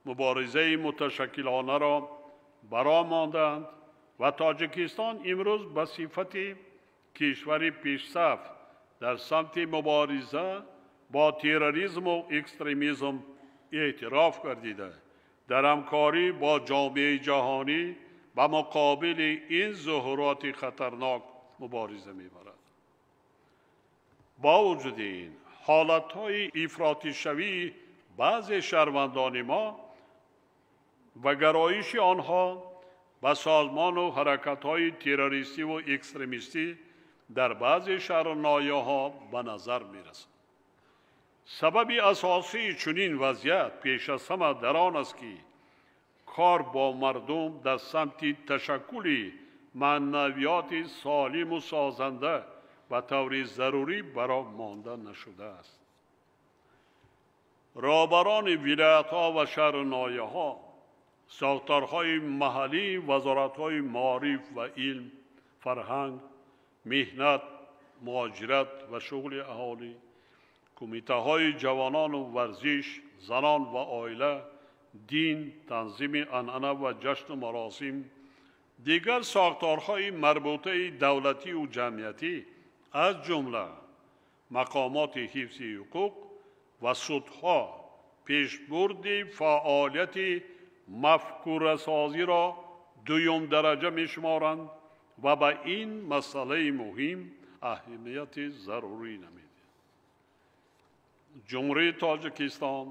муборизаи муташаккилонаро бароҳ мондаанд ва Тоҷикистон имрӯз ба сифати кишвари пешсаф дар самти мубориза бо терроризму экстремизм эътироф гардида, дар ҳамкорӣ бо ҷомеаи ҷаҳонӣ ба муқобили ин зуҳуроти хатарнок мубориза мебарад. Бо вуҷуди ин, ҳолатҳои ифротишавии баъзе шаҳрвандони мо ва гароиши онҳо ба созмону ҳаракатҳои террористиву экстремистӣ дар баъзе шаҳру ноҳияҳо ба назар мерасад. Сабаби асосии чунин вазъият пеш аз ҳама дар он аст, ки кор бо мардум дар самти ташаккули маънавиёти солиму созанда ба таври зарурӣ бароҳ монда нашудааст. Роҳбарони вилоятҳо ва шаҳру ноҳияҳо, сохторҳои маҳаллӣ, вазоратҳои маориф ва илм, фарҳанг, меҳнат, муҳоҷират ва шуғли аҳолӣ, кумитаҳои ҷавонону варзиш, занон ва оила, дин, танзими анъана ва ҷашну маросим, дигар сохторҳои марбутаи давлатию ҷамъиятӣ, аз ҷумла мақомоти ҳифзи ҳуқуқ ва судҳо пешбурди фаъолияти мафкурасозиро дуюмдараҷа мешуморанд ва ба ин масъалаи муҳим аҳамияти зарурӣ намедиҳанд. Ҷумҳурии Тоҷикистон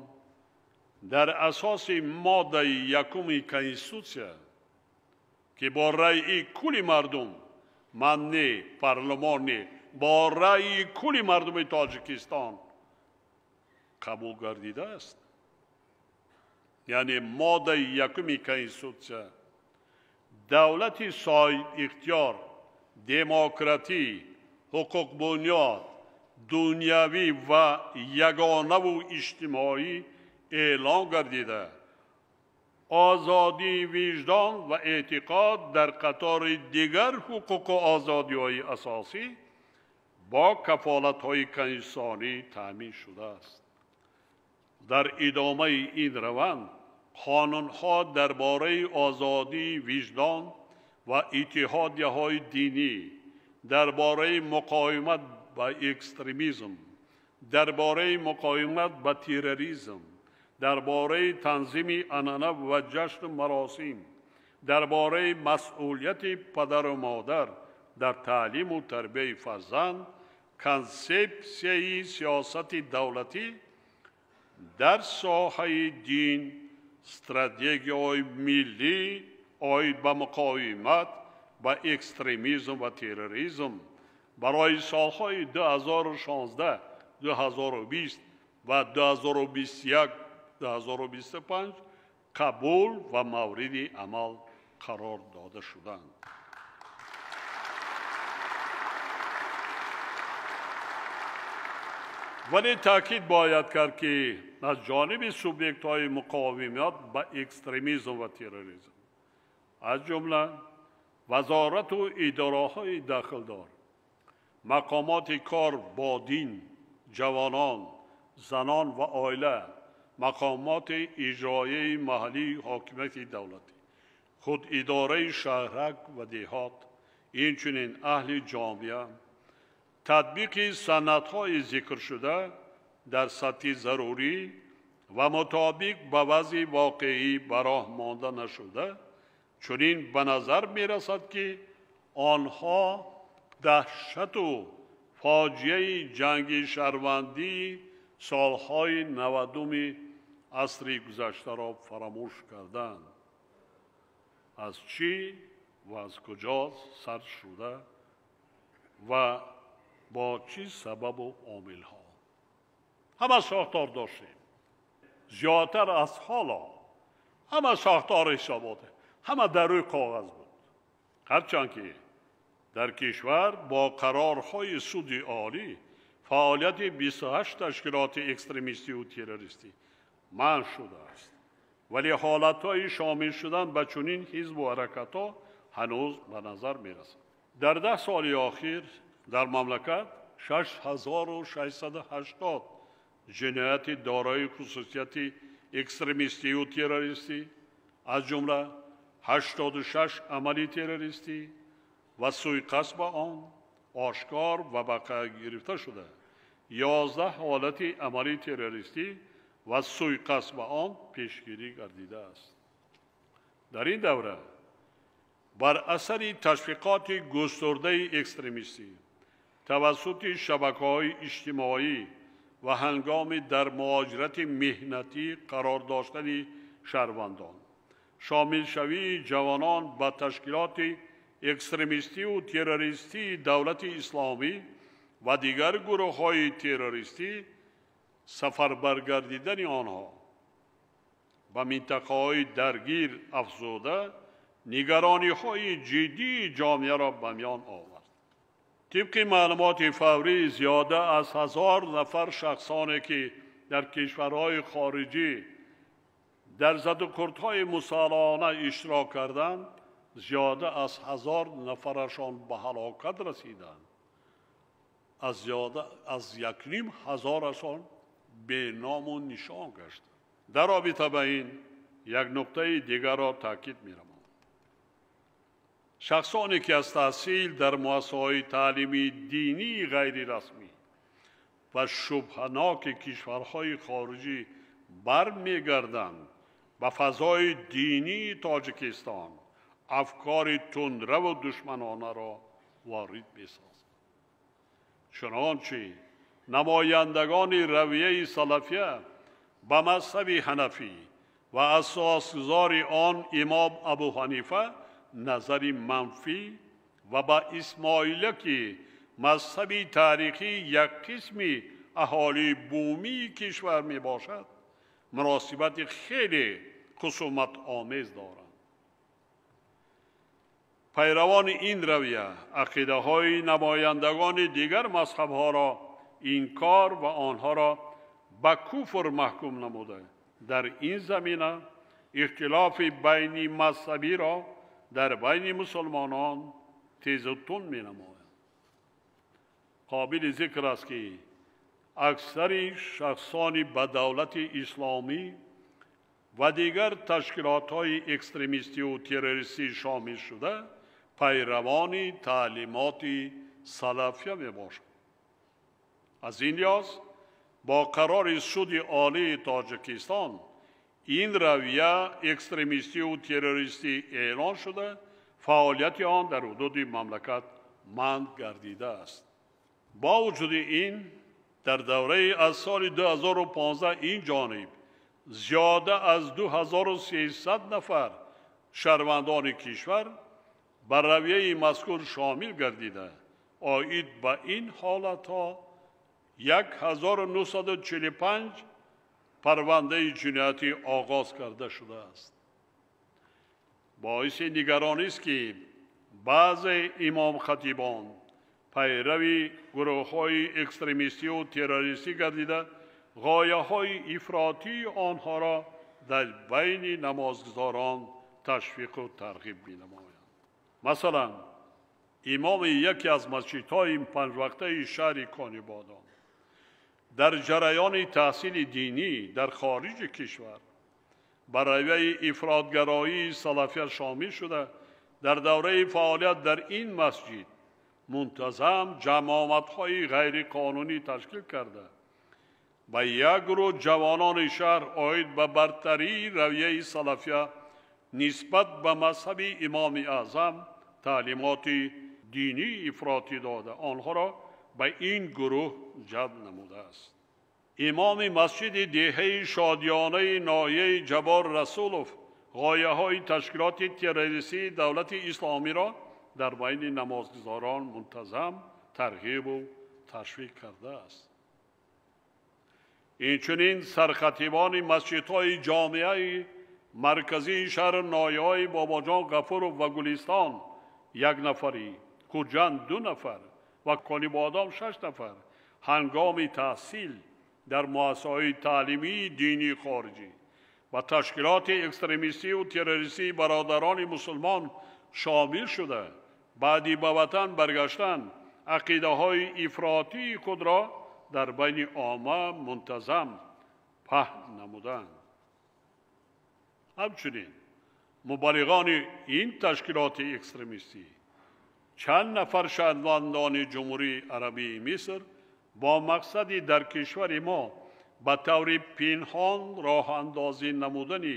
дар асоси моддаи якуми Конститутсия, ки бо раъйи кулли мардум, ман не, парлумон не, бо раъйи кулли мардуми Тоҷикистон қабул гардидааст, яъне моддаи якуми Конститутсия давлати соҳибихтиёр, демократӣ, ҳуқуқбунёд, дунявӣ ва ягонаву иҷтимоӣ эълон гардида, озодии виҷдон ва эътиқод дар қатори дигар ҳуқуқу озодиҳои асосӣ бо кафолатҳои конститутсионӣ таъмин шудааст. Дар идомаи ин раванд қонунҳо дар бораи озодии виҷдон ва иттиҳодияҳои динӣ, дар бораи муқовимат ба экстремизм, дар бораи муқовимат ба терроризм, дар бораи танзими анъана ва ҷашну маросим, дар бораи масъулияти падару модар дар таълиму тарбияи фарзанд, консепсияи сиёсати давлатӣ дар соҳаи дин, стратегияҳои миллӣ оид ба муқовимат ба экстремизм ва терроризм барои солҳои 2016, 2020 ва 2021, 2025 қабул ва мавриди амал қарор дода шуданд. Вале таъкид бояд кард, ки аз ҷониби субъектҳои муқовимат ба экстремизм ва терроризм, аз ҷумла вазорату идораҳои дахлдор, мақомоти кор бо дин, ҷавонон, занон ва оила, мақомоти иҷроияи маҳаллии ҳокимияти давлатӣ, худидораи шаҳрак ва деҳот, инчунин аҳли ҷомеа, татбиқи санадҳои зикршуда дар сатҳи зарурӣ ва мутобиқ ба вазъи воқеӣ ба роҳ монда нашуда, чунин ба назар мерасад, ки онҳо даҳшату фоҷиаи ҷанги шаҳрвандии солҳои 90-уми асри гузаштаро фаромӯш карданд. Аз чӣ ва аз куҷо сар шуда ва бо чӣ сабабу омилҳо? Ҳама сохтор доштем, зиёдтар аз ҳоло ҳама сохтор ҳисоботе, ҳама дар рӯи коғаз буд. Ҳарчанд ки дар кишвар бо қарорҳои суди олӣ фаъолияти 28 ташкилоти экстремистиву террористӣ манъ шудааст, вале ҳолатҳои шомил шудан ба чунин ҳизбу ҳаракатҳо ҳанӯз ба назар мерасад. Дар 10 соли охир дар мамлакат 6680 ҷинояти дорои хусусияти экстремистиву террористӣ, аз ҷумла 86 амали террористӣ ва суиқасд ба он ошкор ва ба қайд гирифта шуда, 11 ҳолати амали террористӣ ва суиқасд ба он пешгирӣ гардидааст. Дар ин давра бар асари ташвиқоти густурдаи экстремистӣ тавассути шабакаҳои иҷтимоӣ ва ҳангоми дар муҳоҷирати меҳнатӣ қарор доштани шаҳрвандон, шомилшавии ҷавонон ба ташкилоти экстремистиву террористии давлати исломӣ ва дигар гурӯҳҳои террористӣ, сафарбаргардидани онҳо ба минтақаҳои даргир афзуда, нигарониҳои ҷиддии ҷомеаро ба миён овард. Тибқи маълумоти фаврӣ, зиёда аз 1000 нафар шахсоне, ки дар кишварҳои хориҷӣ дар задукурдҳои мусаллаҳона иштирок карданд, зиёда аз 1000 нафарашон ба ҳалокат расиданд. Аз зиёда аз 1500-ашон беному нишон гаштанд. Дар робита ба ин як нуқтаи дигарро таъкид мерамоям. Шахсоне ки аз таҳсил дар муассисаҳои таълимии динии ғайрирасмӣ ва шубҳаноки кишварҳои хориҷӣ бармегарданд, ба фазои динии Тоҷикистон афкори тундраву душманонаро ворид месозанд. Чунончи намояндагони равияи салафия ба мазҳаби ҳанафӣ ва асосгузори он имом Абу Ҳанифа назари манфӣ ва ба исмоилия, ки мазҳаби таърихии як қисми аҳолии бумии кишвар мебошад, муносибати хеле хусуматомез доранд. Пайравони ин равия ақидаҳои намояндагони дигар мазҳабҳоро инкор ва онҳоро ба куфр маҳкум намуда, дар ин замина ихтилофи байни мазҳабиро дар байни мусулмонон тезу тунд менамоянд. Қобили зикр аст, ки аксари шахсони ба давлати исломӣ ва дигар ташкилотҳои экстремистиву террористӣ шомил шуда пайравони таълимоти салафия мебошанд. Аз ин лиҳоз бо қарори Суди Олии Тоҷикистон ин равия экстремистиву террористӣ эълон шуда, фаъолияти он дар ҳудуди мамлакат манъ гардидааст. Бо вуҷуди ин дар давраи аз соли 2015 ин ҷониб зиёда аз 2300 нафар шаҳрвандони кишвар ба равияи мазкур шомил гардида, оид ба ин ҳолатҳо 1945 парвандаи ҷиноятӣ оғоз карда шудааст. Боиси нигаронист, ки баъзе имомхатибон пайрави гурӯҳҳои экстремистиву террористӣ гардида, ғояҳои ифротии онҳоро дар байни намозгузорон ташвиқу тарғиб менамоянд. Масалан, имоми яке аз масҷидҳои панҷвақтаи шаҳри Конибодом дар ҷараёни таҳсили динӣ дар хориҷи кишвар ба равияи ифротгароии салафия шомил шуда, дар давраи фаъолият дар ин масҷид мунтазам ҷамоатҳои ғайриқонунӣ ташкил карда, ба як гурӯҳ ҷавонони шаҳр оид ба бартарии равияи салафия нисбат ба мазҳаби имоми аъзам таълимоти динии ифротӣ дода, онҳоро ба ин гурӯҳ ҷалб намудааст. Имоми масҷиди деҳаи Шодиёнаи ноҳияи Ҷаббор Расулов ғояҳои ташкилоти террористии давлати исломиро дар байни намозгузорон мунтазам тарғибу ташвиқ кардааст. Инчунин сархатибони масҷидҳои ҷомеаи марказии шаҳру ноҳияҳои Бобоҷон Ғафуров ва Гулистон як нафарӣ, Хуҷанд 2 нафар ва Конибодом 6 нафар ҳангоми таҳсил дар муассисаҳои таълимии динии хориҷӣ ва ташкилоти экстремистиву террористии бародарони мусулмон шомил шуда, баъди ба ватан баргаштан ақидаҳои ифротии худро дар байни омма мунтазам паҳн намуданд. Ҳамчунин мубаллиғони ин ташкилоти экстремистӣ чанд нафар шаҳрвандони Ҷумҳурии Арабии Миср бо мақсади дар кишвари мо ба таври пинҳон роҳандозӣ намудани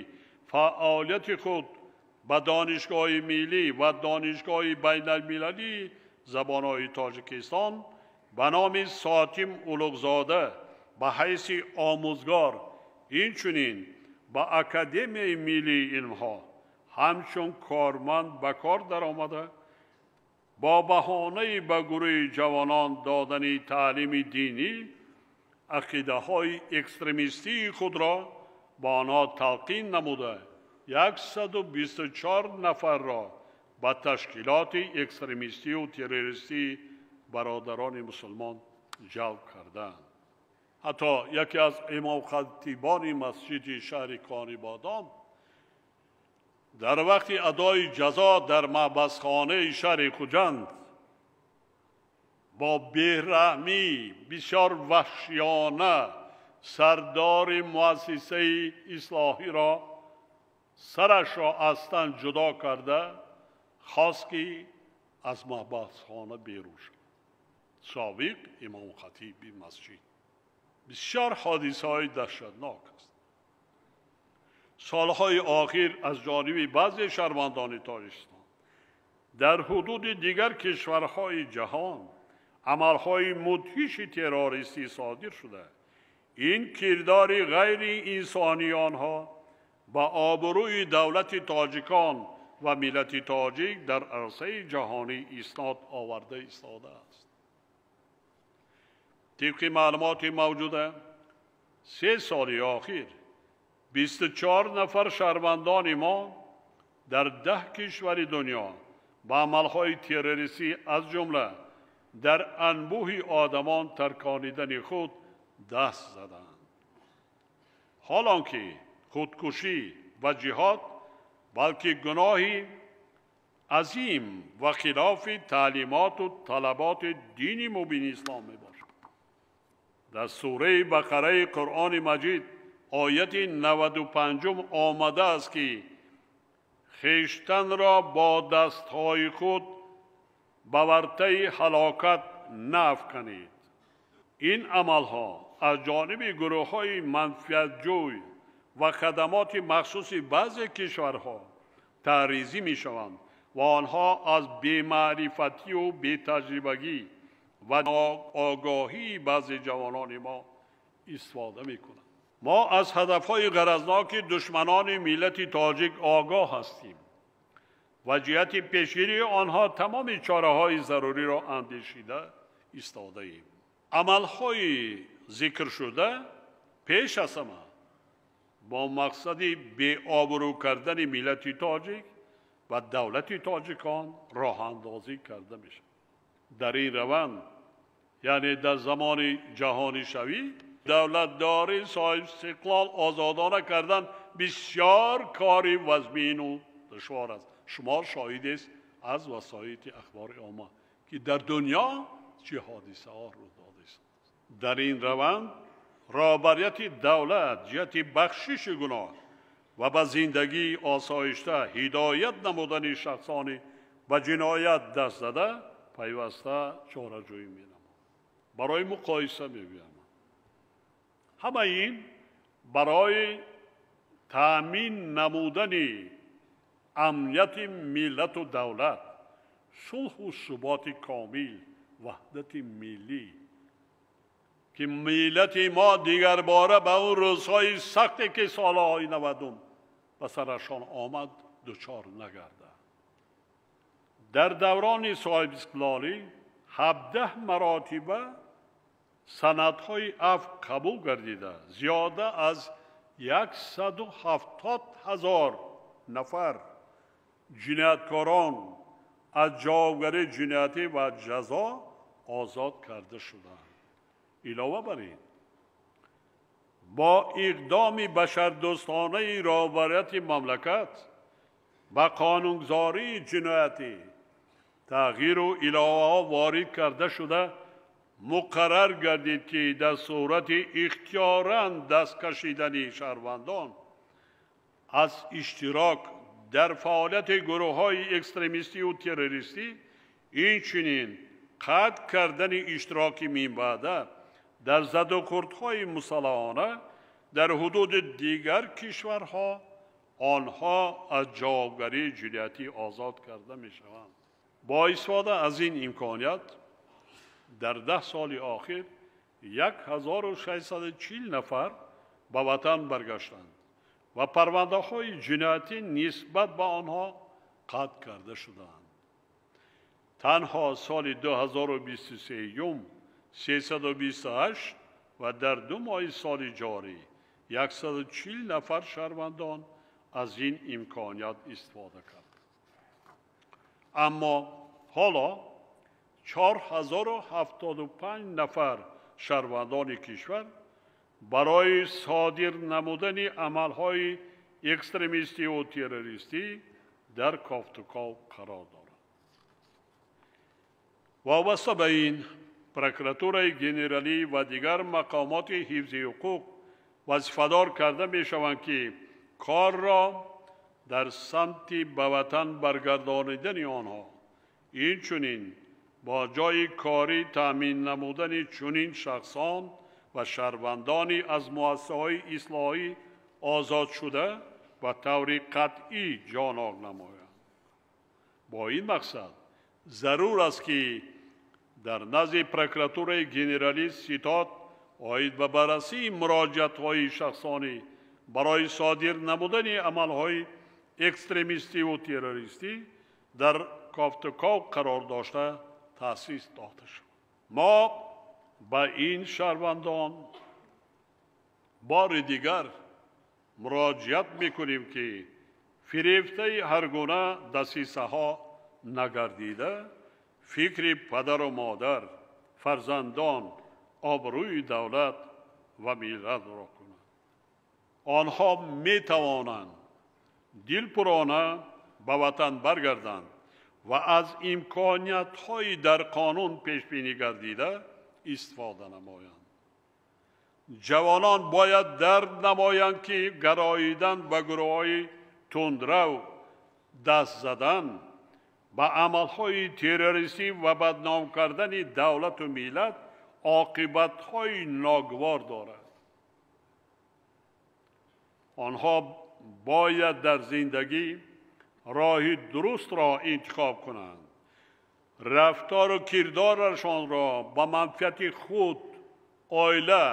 фаъолияти худ ба Донишгоҳи миллӣ ва Донишгоҳи байналмилалии забонҳои Тоҷикистон ба номи Сотим Улуғзода ба ҳайси омӯзгор, инчунин ба Академияи миллии илмҳо ҳамчун корманд ба кор даромада, бо баҳонаи ба гурӯҳи ҷавонон додани таълими динӣ ақидаҳои экстремистии худро ба онҳо талқин намуда, 124 нафарро ба ташкилоти экстремистиву террористии бародарони мусулмон ҷалб карданд. Ҳатто яке аз имомхатибони масҷиди шаҳри Конибодом дар вақти адои ҷазо дар маҳбасхонаи шаҳри Хуҷанд бо бераҳмӣ бисёр ваҳшиёна сардори муассисаи ислоҳиро сарашро аз тан ҷудо карда хост, ки аз маҳбасхона берун шавад. Собиқ имомхатиби масҷид. Бисёр ҳодисаҳои даҳшатнок аст. Солҳои охир аз ҷониби баъзе шаҳрвандони Тоҷикистон дар ҳудуди дигар кишварҳои ҷаҳон Амалҳои мудҳиши террористӣ содир шуда, ин кирдори ғайриинсонии онҳо ба обрӯи давлати тоҷикон ва миллати тоҷик дар арсаи ҷаҳонӣ иснод оварда истодааст. Тибқи маълумоти мавҷуда, 3 соли охир 24 нафар шаҳрвандони мо дар 10 кишвари дунё ба амалҳои террористӣ, аз ҷумла дар анбӯҳи одамон тарконидани худ даст заданд. Ҳол он ки худкушӣ ва ҷиҳод балки гуноҳи азим ва хилофи таълимоту талаботи дини мубини ислом мебошад. Дар сураи Бақараи Қуръони Маҷид ояти 95 омадааст, ки хештанро бо дастҳои худ ба вартаи ҳалокат наафканед. Ин амалҳо аз ҷониби гурӯҳҳои манфиатҷӯй ва хадамоти махсуси баъзе кишварҳо таъризӣ мешаванд ва онҳо аз бемаърифатию бетаҷрибагӣ ва ноогоҳии баъзе ҷавонони мо истифода мекунанд. Мо аз ҳадафҳои ғаразноки душманони миллати тоҷик огоҳ ҳастем ва ҷиҳати пешгирии онҳо тамоми чораҳои заруриро андешида истодаем. Амалҳои зикршуда пеш аз ҳама бо мақсади беобрӯ кардани миллати тоҷик ва давлати тоҷикон роҳандозӣ карда мешавад. Дар ин раванд, яъне дар замони ҷаҳонишавӣ, давлатдорӣ соҳибистиқлол озодона кардан бисёр кори вазмину душвор аст. Шумо шоҳидест аз васоити ахбори омма, ки дар дунё чӣ ҳодисаҳо рӯй додааст. Дар ин раванд роҳбарияти давлат ҷиҳати бахшиши гуноҳ ва ба зиндагии осоишта ҳидоят намудани шахсони ба ҷиноят даст зада пайваста чораҷӯӣ менамояд. Барои муқоиса мегӯям, ҳамаи ин барои таъмин намудани амнияти миллату давлат, сулҳу суботи комил, ваҳдати миллӣ, ки миллати мо дигарбора ба он рӯзҳои сахте, ки солҳои 90 ба сарашон омад, дучор нагардад. Дар даврони соҳибистиқлолӣ 17 маротиба санадҳои афв қабул гардида, зиёда аз 170 000 нафар ҷинояткорон аз ҷавобгарии ҷиноятӣ ва ҷазо озод карда шуданд. Илова бар ин, бо иқдоми башардӯстонаи роҳбарияти мамлакат ба қонунгузории ҷиноятӣ тағйиру иловаҳо ворид карда шуда, муқаррар гардид, ки дар сурати ихтиёран даст кашидани шаҳрвандон аз иштирок дар фаъолияти гурӯҳҳои экстремистию террористӣ, инчунин қатъ кардани иштироки минбаъда дар задухӯрдҳои мусаллаҳона дар ҳудуди дигар кишварҳо, онҳо аз ҷавобгарии ҷиноятӣ озод карда мешаванд. Бо истифода аз ин имконият дар 10 соли охир 1640 нафар ба ватан баргаштанд ва парвандаҳои ҷиноятӣ нисбат ба онҳо қатъ карда шуданд. Танҳо соли 2023 328 ва дар 2 моҳи соли ҷорӣ 140 нафар шаҳрвандон аз ин имконият истифода карданд. Аммо ҳоло 4075 нафар шаҳрвандони кишвар барои содир намудани амалҳои экстремистиву террористӣ дар кофтуков қарор доранд. Вобаста ба ин, прокуратураи генералӣ ва дигар мақомоти ҳифзи ҳуқуқ вазифадор карда мешаванд, ки корро дар самти ба ватан баргардонидани онҳо, инчунин бо ҷойи корӣ таъмин намудани чунин шахсон ва шаҳрвандони аз муассисаҳои ислоҳӣ озод шуда ба таври қатъӣ ҷонор намоянд. Бо ин мақсад зарур аст, ки дар назди прокуратураи генералӣ ситод оид ба баррасии муроҷиатҳои шахсонӣ барои содир намудани амалҳои экстремистиву террористӣ дар кофтуков қарор дошта таъсис дода шуд. Мо ба ин шаҳрвандон бори дигар муроҷиат мекунем, ки фирефтаи ҳар гуна дасисаҳо нагардида, фикри падару модар, фарзандон, обрӯи давлат ва миллатро кунанд. Онҳо метавонанд дилпурона ба ватан баргарданд ва аз имкониятҳои дар қонун пешбинӣ гардида истифода намоянд. Ҷавонон бояд дарк намоянд, ки гароидан ба гурӯҳҳои тундрав, даст задан ба амалҳои террористӣ ва бадном кардани давлату миллат оқибатҳои ногувор дорад. Онҳо бояд дар зиндагӣ роҳи дурустро интихоб кунанд, рафтору кирдорашонро ба манфиати худ, оила,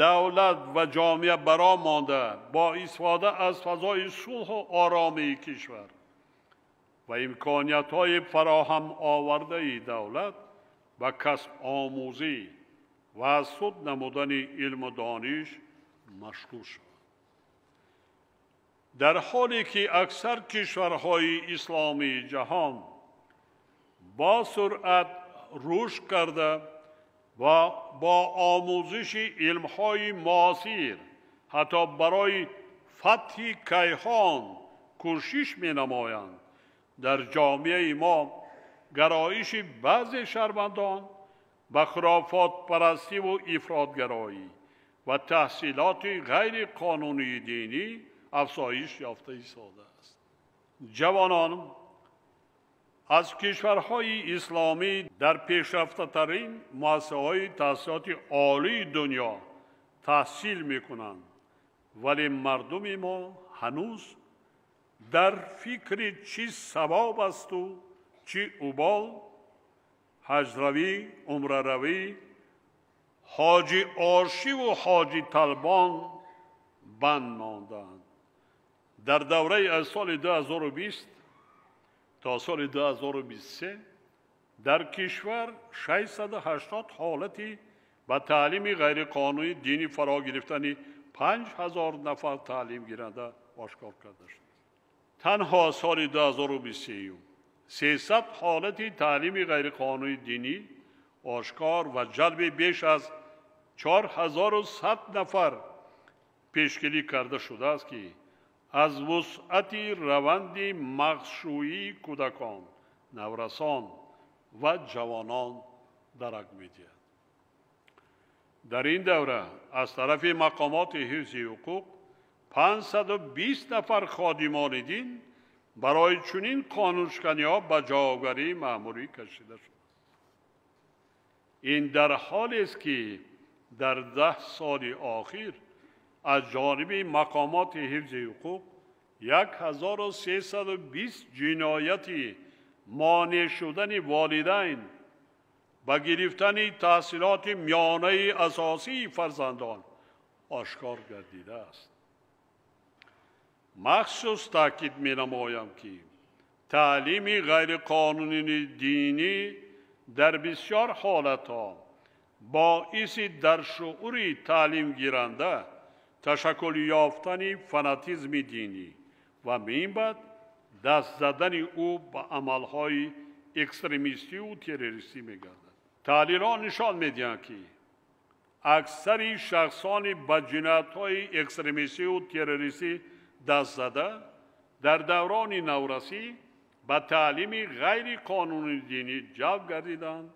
давлат ва ҷомеа баро монда, бо истифода аз фазои сулҳу оромии кишвар ва имкониятҳои фароҳам овардаи давлат ба касбомӯзӣ ва аз худ намудани илму дониш машғул шаванд. Дар ҳоле ки аксар кишварҳои исломии ҷаҳон бо суръат рушд карда ва бо омӯзиши илмҳои муосир ҳатто барои фатҳи кайҳон кӯшиш менамоянд, дар ҷомеаи мо гароиши баъзе шаҳрвандон ба хурофотпарастиву ифротгароӣ ва таҳсилоти ғайриқонунии динӣ афзоиш ёфта истодааст. Ҷавонон аз кишварҳои исломӣ дар пешрафтатарин муассисаҳои таҳсилоти олии дунё таҳсил мекунанд, вале мардуми мо ҳанӯз дар фикри чӣ савоб асту чӣ убол, ҳаҷравӣ, умраравӣ, ҳоҷи ошиву ҳоҷи талбон банд монданд. Дар давраи аз соли 2020 то соли 2023 дар кишвар 680 ҳолати ба таълими ғайриқонунии динӣ фаро гирифтани 5000 нафар таълимгиранда ошкор карда шуд. Танҳо соли 2023 300 ҳолати таълими ғайриқонунии динӣ ошкор ва ҷалби беш аз 4100 нафар пешгирӣ карда шудааст, ки аз вусъати раванди мағзшӯии кӯдакон, наврасон ва ҷавонон дарак медиҳад. Дар ин давра аз тарафи мақомоти ҳифзи ҳуқуқ 520 нафар ходимони дин барои чунин қонуншиканиҳо ба ҷавобгарии маъмурӣ кашида шуд. Ин дар ҳолест, ки дар 10 соли охир аз ҷониби мақомоти ҳифзи ҳуқуқ 1320 ҷинояти монеъ шудани волидайн ба гирифтани таҳсилоти миёнаи асосии фарзандон ошкор гардидааст. Махсус таъкид менамоям, ки таълими ғайриқонунии динӣ дар бисёр ҳолатҳо боиси дар шуури таълимгиранда ташаккул ёфтани фанатизми динӣ ва минбаъд даст задани ӯ ба амалҳои экстремистиву террористӣ мегардад. Таҳлилҳо нишон медиҳанд, ки аксари шахсони ба ҷиноятҳои экстремистиву террористӣ даст зада дар даврони наврасӣ ба таълими ғайриқонунии динӣ ҷалб гардиданд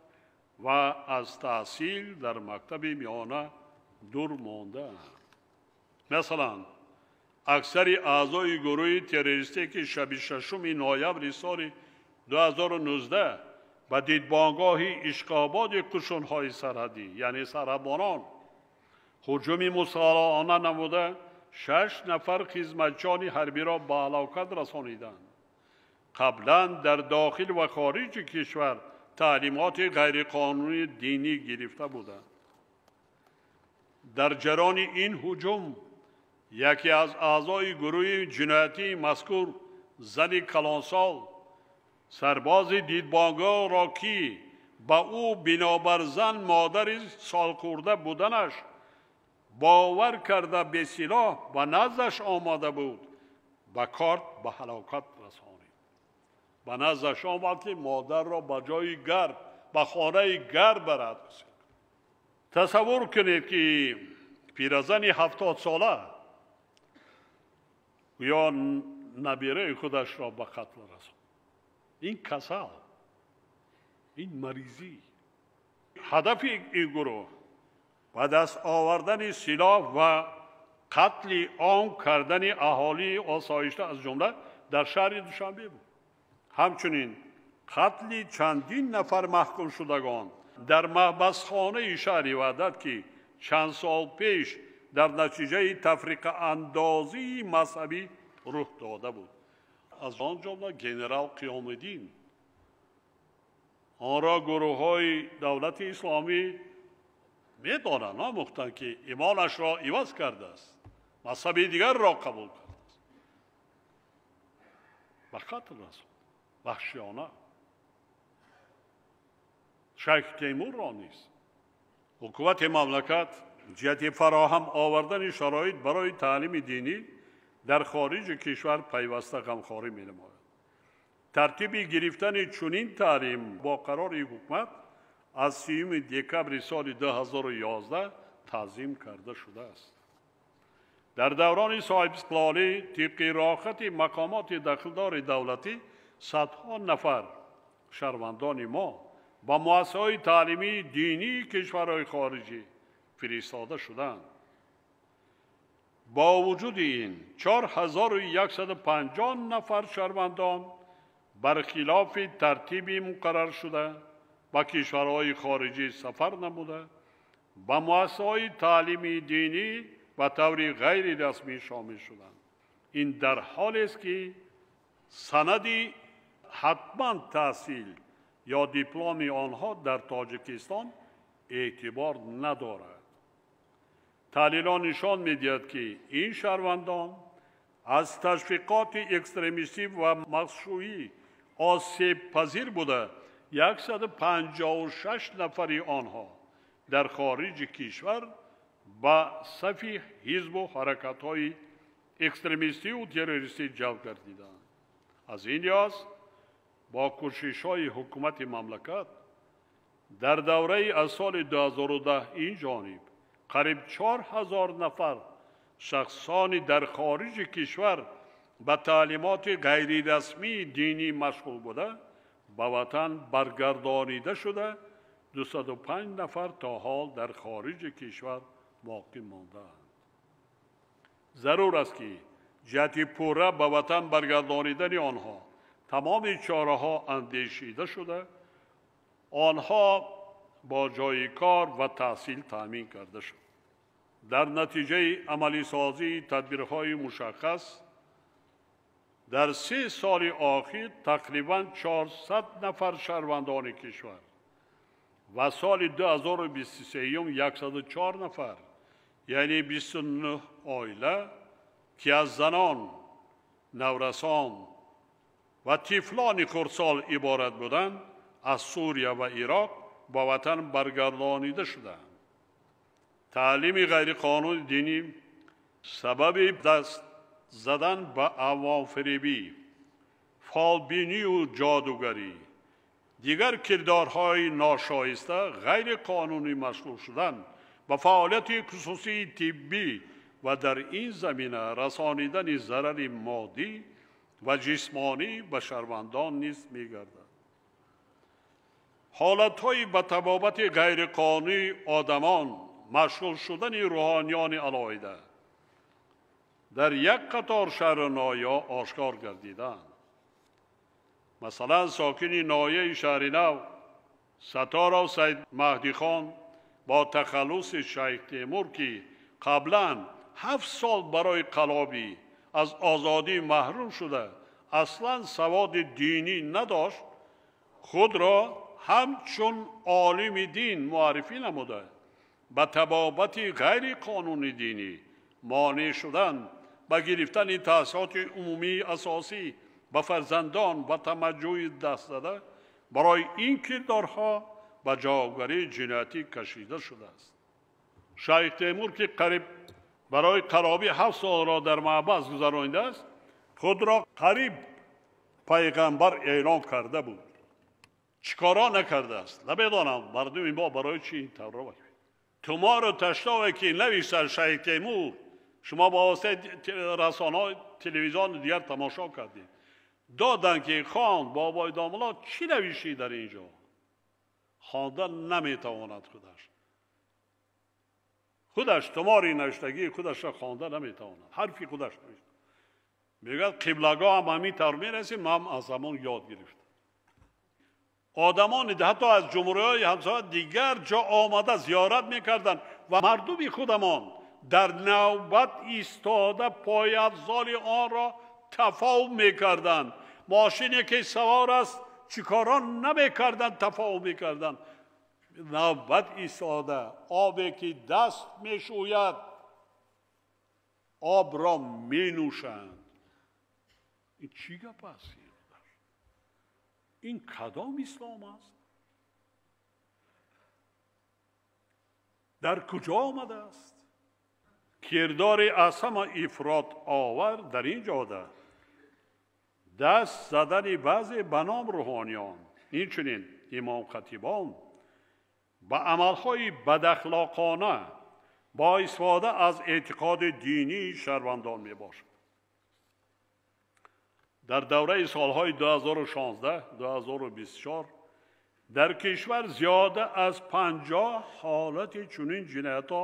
ва аз таҳсил дар мактаби миёна дур мондаанд. Масалан, аксари аъзои гурӯҳи террористе, ки шаби 6 ноябри соли 2019 ба дидбонгоҳи Ишқободи қушунҳои сарҳадӣ, яъне сарҳадбонон, ҳуҷуми мусаллаҳона намуда 6 нафар хизматчиёни ҳарбиро ба ҳалокат расониданд. Қаблан дар дохил ва хориҷи кишвар таълимоти ғайриқонунии динӣ гирифта буданд. Дар ҷараёни ин ҳуҷум яке аз аъзои гурӯҳи ҷиноятии мазкур, зани калонсол, сарбози дидбонгоҳро, ки ба ӯ бинобар зан модари солхӯрда буданаш бовар карда бесилоҳ ба наздаш омада буд, ба корд ба ҳалокат расонид. Ба наздаш омад, ки модарро ба ҷои гарм, ба хонаи гарм барад. Тасаввур кунед, ки пиразани 70-сола ё набираи худашро ба қатл расонд. Ин касал, ин маризӣ. Ҳадафи ин гурӯҳ ба даст овардани силоҳ ва қатли ом кардани аҳолии осоишта, аз ҷумла дар шаҳри Душанбе буд. Ҳамчунин қатли чандин нафар маҳкумшудагон дар маҳбасхонаи шаҳри Ваҳдат, ки чанд сол пеш дар натиҷаи тафриқаандозии мазҳабӣ рух дода буд. Аз он ҷумла генерал Қиёмиддин. Онро гурӯҳҳои давлати исломӣ медонанд, омӯхтанд, ки имонашро иваз кардааст, мазҳаби дигарро қабул кардааст. Ба қатл расонд ваҳшиёна. Шайх Темурро низ. Ҳукумати мамлакат ҷиҳати фароҳам овардани шароит барои таълими динӣ дар хориҷи кишвар пайваста ғамхорӣ менамояд. Тартиби гирифтани чунин таълим бо қарори ҳукумат аз 3 декабри соли 2011 танзим карда шудааст. Дар даврони соҳибистиқлолӣ тибқи роҳхати мақомоти дахлдори давлатӣ садҳо нафар шаҳрвандони мо ба муассисаҳои таълимии динии кишварҳои хориҷӣ фиристода шуданд. Бо вуҷуди ин 4150 нафар шаҳрвандон бархилофи тартиби муқарраршуда ба кишварҳои хориҷӣ сафар намуда, ба муассисаҳои таълимии динӣ ба таври ғайрирасмӣ шомил шуданд. Ин дар ҳолест, ки санади ҳатман таҳсил ё дипломи онҳо дар Тоҷикистон эътибор надорад. Таҳлилҳо нишон медиҳад, ки ин шаҳрвандон аз ташвиқоти экстремистӣ ва мағшӯӣ осебпазир буда, 156 нафари онҳо дар хориҷи кишвар ба сафи ҳизбу ҳаракатҳои экстремистиву террористӣ ҷалб гардиданд. Аз ин лиҳоз бо кӯшишҳои ҳукумати мамлакат дар давраи аз соли 2010 ин ҷониб қариб 4000 нафар шахсони дар хориҷи кишвар ба таълимоти ғайрирасмии динӣ машғул буда, ба ватан баргардонида шуда, 205 нафар то ҳол дар хориҷи кишвар боқӣ мондаанд. Зарур аст, ки ҷиҳати пурра ба ватан баргардонидани онҳо тамоми чораҳо андешида шуда, онҳо бо ҷойи кор ва таҳсил таъмин карда шуд. Дар натиҷаи амалисозии тадбирҳои мушаххас дар 3 соли охир тақрибан 400 нафар шаҳрвандони кишвар ва соли 2023 104 нафар, яъне 29 оила, ки аз занон, наврасон ва тифлони хурдсол иборат буданд, аз Сурия ва Ироқ ба ватан баргардонида шуданд. Таълими ғайриқонунии динӣ сабаби даст задан ба авомфиребӣ, фолбинию ҷодугарӣ, дигар кирдорҳои ношоиста, ғайриқонунӣ машғул шудан ба фаъолияти хусусии тиббӣ ва дар ин замина расонидани зарари моддӣ ва ҷисмонӣ ба шаҳрвандон низ мегардад. Ҳолатҳои ба табобати ғайриқонунии одамон машғул шудани рӯҳониёни алоҳида дар як қатор шаҳру ноҳияҳо ошкор гардиданд. Масалан, сокини ноҳияи шаҳри Нав Сатторов Саид Маҳдихон бо тахаллуси Шайх Темур, ки қаблан 7 сол барои қалобӣ аз озодӣ маҳрум шуда, аслан саводи динӣ надошт, худро ҳамчун олими дин муаррифӣ намуда, ба табобати ғайриқонунии динӣ монеъ шудан, ба гирифтани таҳсилоти умумии асосӣ ба фарзандон ва тамаҷҷӯҳи даст зада барои ин кирдорҳо ба ҷавобгарии ҷиноятӣ кашида шудааст. Шайх Темур, ки қариб барои қароби 7 солро дар маҳбас гузаронидааст, худро қариб пайғамбар эълон карда буд. Чӣ корҳо накардааст? Намедонам мардуми мо барои чӣ ин таврро мекунад. Тумору таштове ки навиштанд Шайх Темур, шумо ба воситаи расонаҳо, телевизиону дигар тамошо кардед. Доданд ки хон бобои домулло чӣ навиштӣ дар ин ҷо? Хонда наметавонад худаш. Худаш тумори навиштагии худашро хонда наметавонад. Ҳарфи худаш навишта. Мегӯяд қиблагоҳ ҳам ҳамин тавр мерасем, ман аз замон ёд гирифтам. Одамони ҳатто аз ҷумҳуриҳои ҳамсоя дигар ҷо омада зиёрат мекарданд ва мардуми худамон дар навбат истода пойафзоли онро тафовут мекарданд. Мошине ки савор аст чӣ корон намекарданд, тафовут мекарданд. Навбат истода обе ки даст мешӯяд обро менӯшанд. Ин чӣ гап аст? Ин кадом ислом аст? Дар куҷо омадааст? Кирдори аз ҳама ифрот овар дар ин ҷода даст задани баъзе ба ном рӯҳониён, инчунин имомхатибон ба амалҳои бадахлоқона бо истифода аз эътиқоди динии шаҳрвандон мебошад. Дар давраи солҳои 2016-2024 дар кишвар зиёда аз 50 ҳолати чунин ҷиноятҳо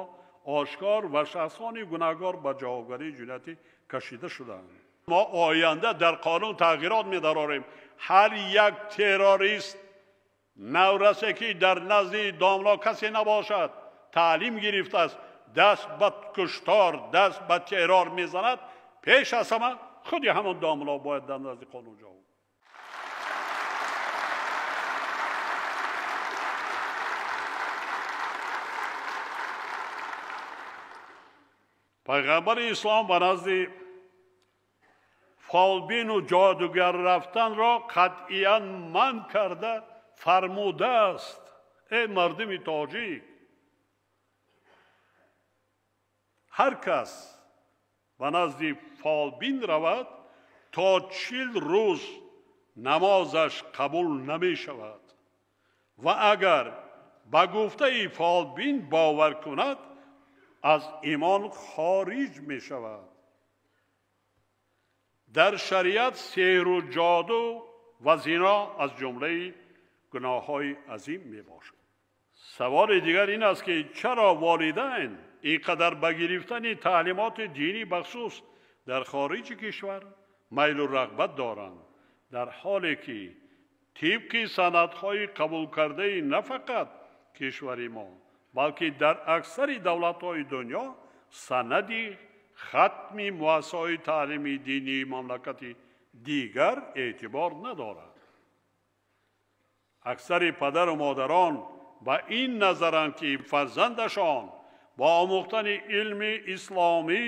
ошкор ва шахсони гунаҳкор ба ҷавобгарии ҷиноятӣ кашида шуданд. Мо оянда дар қонун тағйирот медарорем. Ҳар як террорист наврасе ки дар назди домло касе набошад, таълим гирифтааст, даст ба куштор, даст ба террор мезанад, пеш аз ҳама худи ҳамон домло бояд дар назди қонун ҷавоб. Пайғамбари ислом ба назди фолбину ҷодугар рафтанро қатъиян манъ карда фармудааст: эй мардуми тоҷик, ҳар кас ба назди фолбин равад то 40 рӯз намозаш қабул намешавад ва агар ба гуфтаи фолбин бовар кунад аз имон хориҷ мешавад. Дар шариат сеҳру ҷоду ва зино аз ҷумлаи гуноҳҳои азим мебошад. Саволи дигар ин аст ки чаро волидайн ин қадар ба гирифтани таълимоти динӣ бахусус дар хориҷи кишвар майлу рағбат доранд, дар ҳоле ки тибқи санадҳои қабулкардаи на фақат кишвари мо, балки дар аксари давлатҳои дунё санади хатми муассисаҳои таълимии динии мамлакати дигар эътибор надорад. Аксари падару модарон ба ин назаранд ки фарзандашон бо омӯхтани илми исломӣ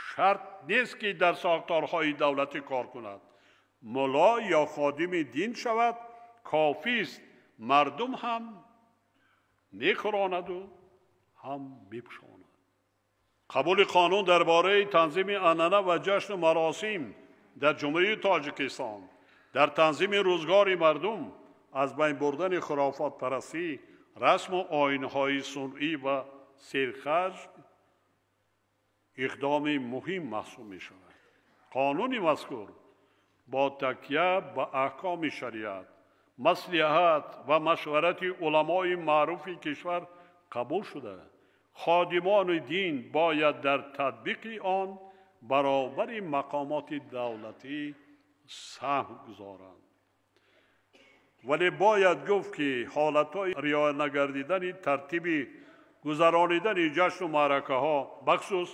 шарт нест ки дар сохторҳои давлатӣ кор кунад, мулло ё ходими дин шавад, кофист мардум ҳам мехӯронаду ҳам мепӯшонад. Қабули қонун дар бораи танзими анъана ва ҷашну маросим дар Ҷумҳурии Тоҷикистон, дар танзими рӯзгори мардум, аз байн бурдани хурофотпарастӣ, расму оинҳои сунъӣ ва серхарҷ иқдоми муҳим маҳсуб мешавад. Қонуни мазкур бо такя ба аҳкоми шариат, маслиҳат ва машварати уламои маъруфи кишвар қабул шуда, ходимони дин бояд дар татбиқи он баробари мақомоти давлатӣ саҳм гузоранд. Вале бояд гуфт ки ҳолатҳои риоя нагардидани тартиби гузаронидани ҷашну маъракаҳо, бахусус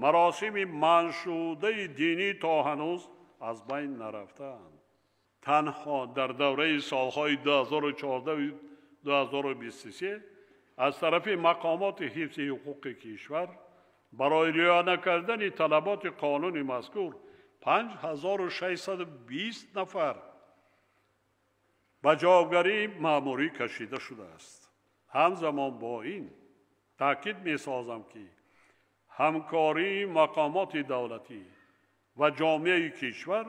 маросими манъшудаи динӣ то ҳанӯз аз байн нарафтаанд. Танҳо дар давраи солҳои 2014-2023 аз тарафи мақомоти ҳифзи ҳуқуқи кишвар барои риоя накардани талаботи қонуни мазкур 5620 нафар ба ҷавобгарии маъмурӣ кашида шудааст. Ҳамзамон бо ин таъкид месозам, ки ҳамкории мақомоти давлатӣ ва ҷомеаи кишвар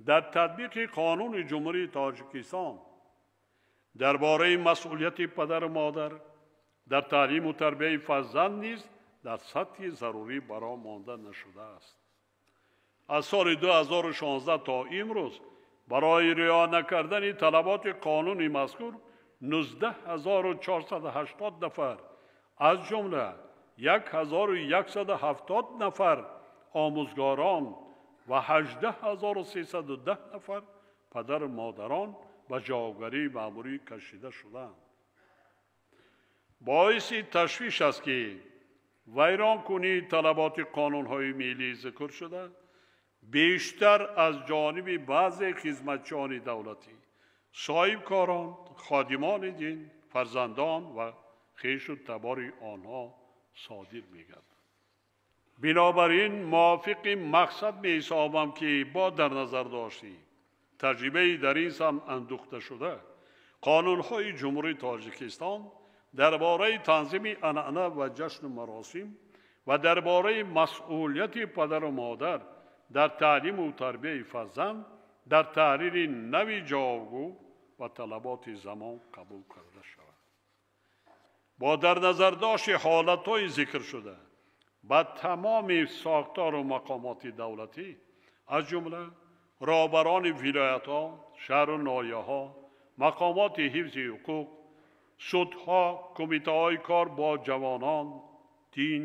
дар татбиқи қонуни Ҷумҳурии Тоҷикистон дар бораи масъулияти падару модар дар таълиму тарбияи фарзанд низ дар сатҳи зарурӣ бароҳ монда нашудааст. Аз соли 2016 то имрӯз барои риоя накардани талаботи қонуни мазкур 19480 нафар, аз ҷумла 1170 нафар омӯзгорон ва 18310 нафар падару модарон ба ҷавобгарии маъмурӣ кашида шуданд. Боиси ташвиш аст, ки вайронкунии талаботи қонунҳои миллӣ зикр шуда бештар аз ҷониби баъзе хизматчиёни давлатӣ, соҳибкорон, ходимони дин, фарзандон ва хешу табори онҳо содир мегардад. Бинобар ин мувофиқи мақсад меҳисобам, ки бо дар назар дошти таҷрибаи дар ин самт андӯхта шуда, қонунҳои Ҷумҳурии Тоҷикистон дар бораи танзими анъана ва ҷашну маросим ва дар бораи масъулияти падару модар дар таълиму тарбияи фарзанд дар таҳрири нави ҷавобгӯ ва талаботи замон қабул карда шавад. Бо дар назардошти ҳолатҳои зикршуда ба тамоми сохтору мақомоти давлатӣ, аз ҷумла роҳбарони вилоятҳо, шаҳру ноҳияҳо, мақомоти ҳифзи ҳуқуқ, судҳо, кумитаҳои кор бо ҷавонон, дин,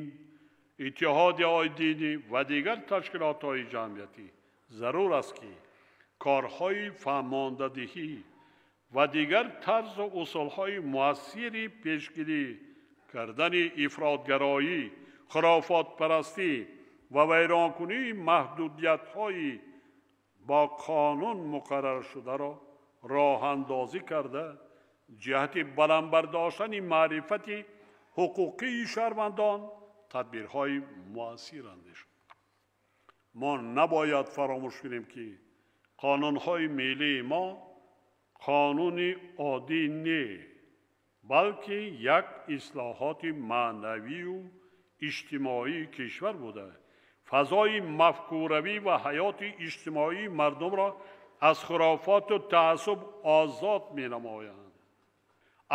иттиҳодияҳои динӣ ва дигар ташкилотҳои ҷамъиятӣ зарур аст, ки корҳои фаҳмондадиҳӣ ва дигар тарзу усулҳои муассири пешгирӣ кардани ифротгароӣ, хурофотпарастӣ ва вайронкунии маҳдудиятҳои бо қонун муқарраршударо роҳандозӣ карда, ҷиҳати баланд бардоштани маърифати ҳуқуқии шаҳрвандон тадбирҳои муассир андешанд. Мо набояд фаромӯш кунем, ки қонунҳои миллии мо қонуни оддӣ не, балки як ислоҳоти маънавию иҷтимоии кишвар буда, фазои мафкуравӣ ва ҳаёти иҷтимоии мардумро аз хурофоту таассуб озод менамоянд.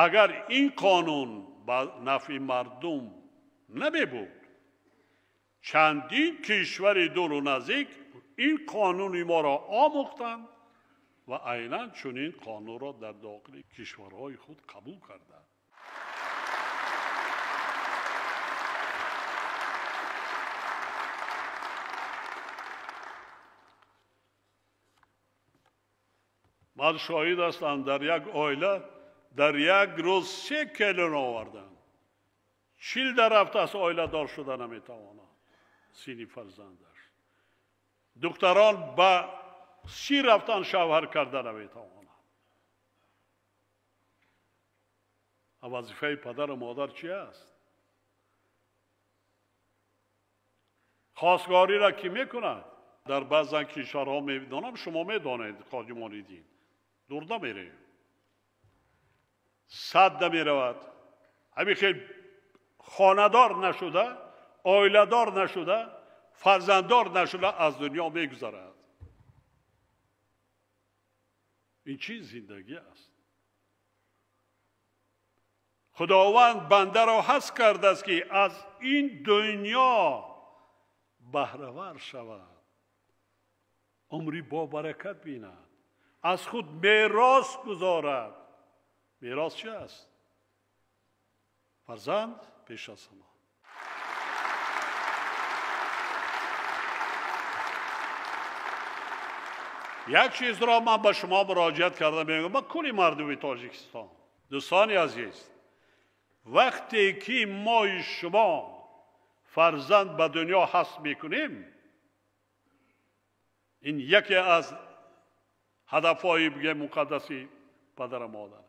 Агар ин қонун ба нафъи мардум намебуд, чандин кишвари дуру наздик ин қонуни моро омӯхтанд ва айнан чунин қонунро дар дохили кишварҳои худ қабул карданд. Ман шоҳид ҳастам, дар як оила дар як рӯз 3 келин оварданд. 40 дар ҳафта аст оиладор шуда наметавонад синни фарзандаш. Духтарон ба 30 рафтан шавҳар карда наметавонанд. Вазифаи падару модар чи аст? Хостгориро кӣ мекунад? Дар баъзан кишварҳо медонам, шумо медонед, ходимони дин, дур намерем, 100 намеравад. Ҳамин хел хонадор нашуда, оиладор нашуда, фарзанддор нашуда аз дунё мегузарад. Ин чӣ зиндагӣ аст? Худованд бандаро ҳаст кардааст, ки аз ин дунё баҳравар шавад, умри бобаракат бинад, аз худ мерос гузорад. Мерос чи аст? Фарзанд пеш аз ҳама. Як чизро ман ба шумо муроҷиат карда мегӯям, ба кулли мардуми Тоҷикистон. Дӯстони азиз, вақте ки мои шумо фарзанд ба дунё ҳаст мекунем, ин яке аз Ҳадафҳои муқаддаси падару модар.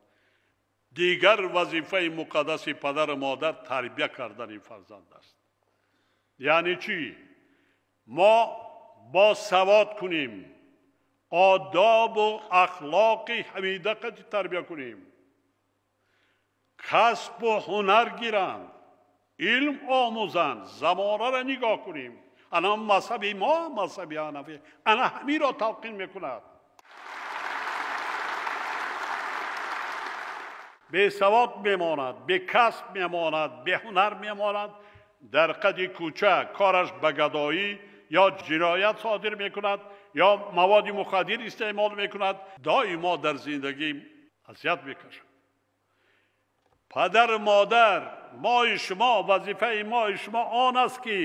Дигар вазифаи муқаддаси падару модар тарбия кардани фарзанд аст. Яъне чӣ? Мо босавод кунем, одобу ахлоқи ҳамида қати тарбия кунем, касбу ҳунар гиранд, илм омӯзанд, замонаро нигоҳ кунем. Ана мазҳаби мо, мазҳаби ҳанафӣ, ана ҳаминро талқин мекунад. Бесавод мемонад, бекасб мемонад, беҳунар мемонад, дар қади кӯча кораш ба гадоӣ ё ҷиноят содир мекунад, ё маводи мухаддир истеъмол мекунад, доимо дар зиндагӣ азият мекашад. Падару модар, мои шумо, вазифаи мои шумо он аст ки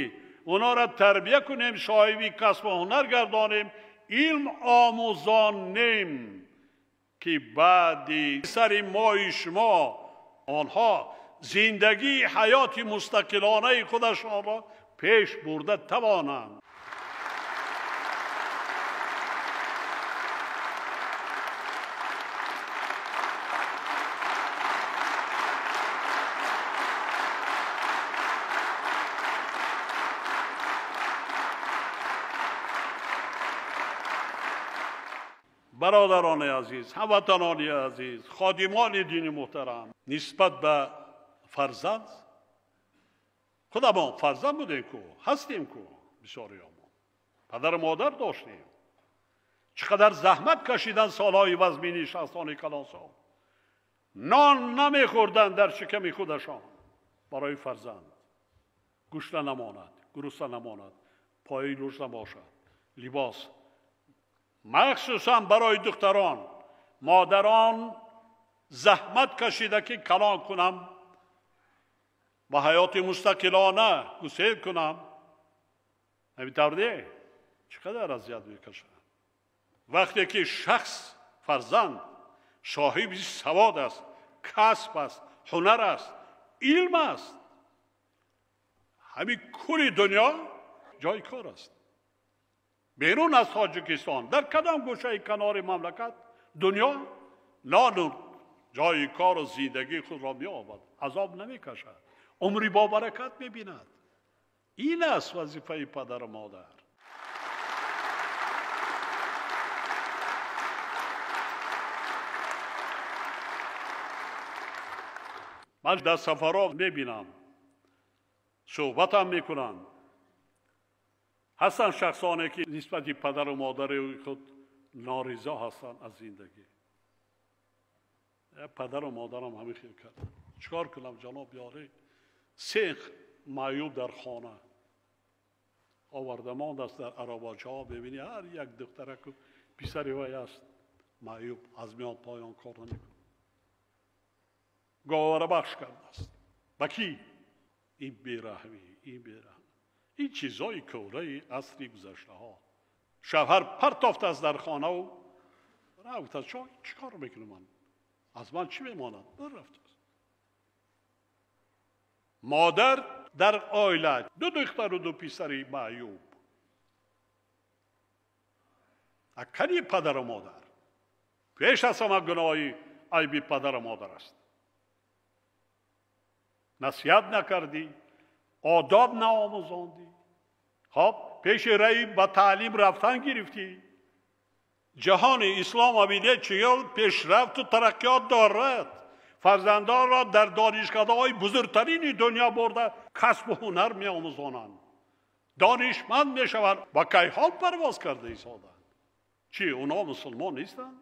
онҳоро тарбия кунем, соҳиби касбу ҳунар гардонем, илм омӯзонем, ки баъди сари мои шумо онҳо зиндагии ҳаёти мустақилонаи худашонро пеш бурда тавонанд. Бародарони азиз, ҳамватанони азиз, ходимони дини муҳтарам, нисбат ба фарзанд худамон фарзанд будем ку, ҳастем ку, бисёриёмон падару модар доштем. Чӣ қадар заҳмат кашидан солҳои вазмини шахсони калонсол, нон намехӯрданд дар шиками худашон барои фарзанд. Гушна намонад, гурусна намонад, пои лӯш набошад, либос махсусан барои духтарон. Модарон заҳмат кашида ки калон кунам, ба ҳаёти мустақилона гусел кунам. Ҳамин тавр не? Чӣ қадар азият мекашад вақте ки шахс фарзанд соҳиби савод аст, касб аст, ҳунар аст, илм аст, ҳамин кули дунё ҷои кор аст. Берун аз Тоҷикистон, дар кадом гӯшаи канори мамлакат, дунё нону ҷои кору зиндагии худро меёбад, азоб намекашад, умри бобаракат мебинад. Ин аст вазифаи падару модар. Ман дар сафарҳо мебинам, суҳбатам мекунам. Ҳастанд шахсоне ки нисбати падару модари худ норизо ҳастанд аз зиндагӣ. Падару модарам ҳамин хел кард. Чикор кунам ҷаноб ёрӣ? Се маъюб дар хона оварда мондааст, дар аробачаҳо мебинӣ ҳар як духтараку писари вай аст маъюб, аз миён поён кор намекунад. Говарабахш кардааст. Ба кӣ? Ин бераҳмӣ, ин бераҳмӣ. Ин чизҳои кӯраи асри гузаштаҳо. Шавҳар партофтааст дар хонаву рафтааст. Чӣ кор мекунам ман? Аз ман чӣ мемонад? Рафтааст. Модар дар оила ду духтару ду писари маъюб. Акари падару модар. Пеш аз ҳама гуноҳи айби падару модар аст. Насиҳат накардӣ, одоб наомӯзондӣ, хоб пеши раи ба таълим рафтан гирифтӣ. Ҷаҳони ислом обиде чиёл пешрафту тараққиёт дорад. Фарзандонро дар донишкадаҳои бузургтарини дунё бурда касбу ҳунар меомӯзонанд, донишманд мешаванд, ба кайҳон парвоз карда истоданд. Чӣ, онҳо мусулмон нестанд?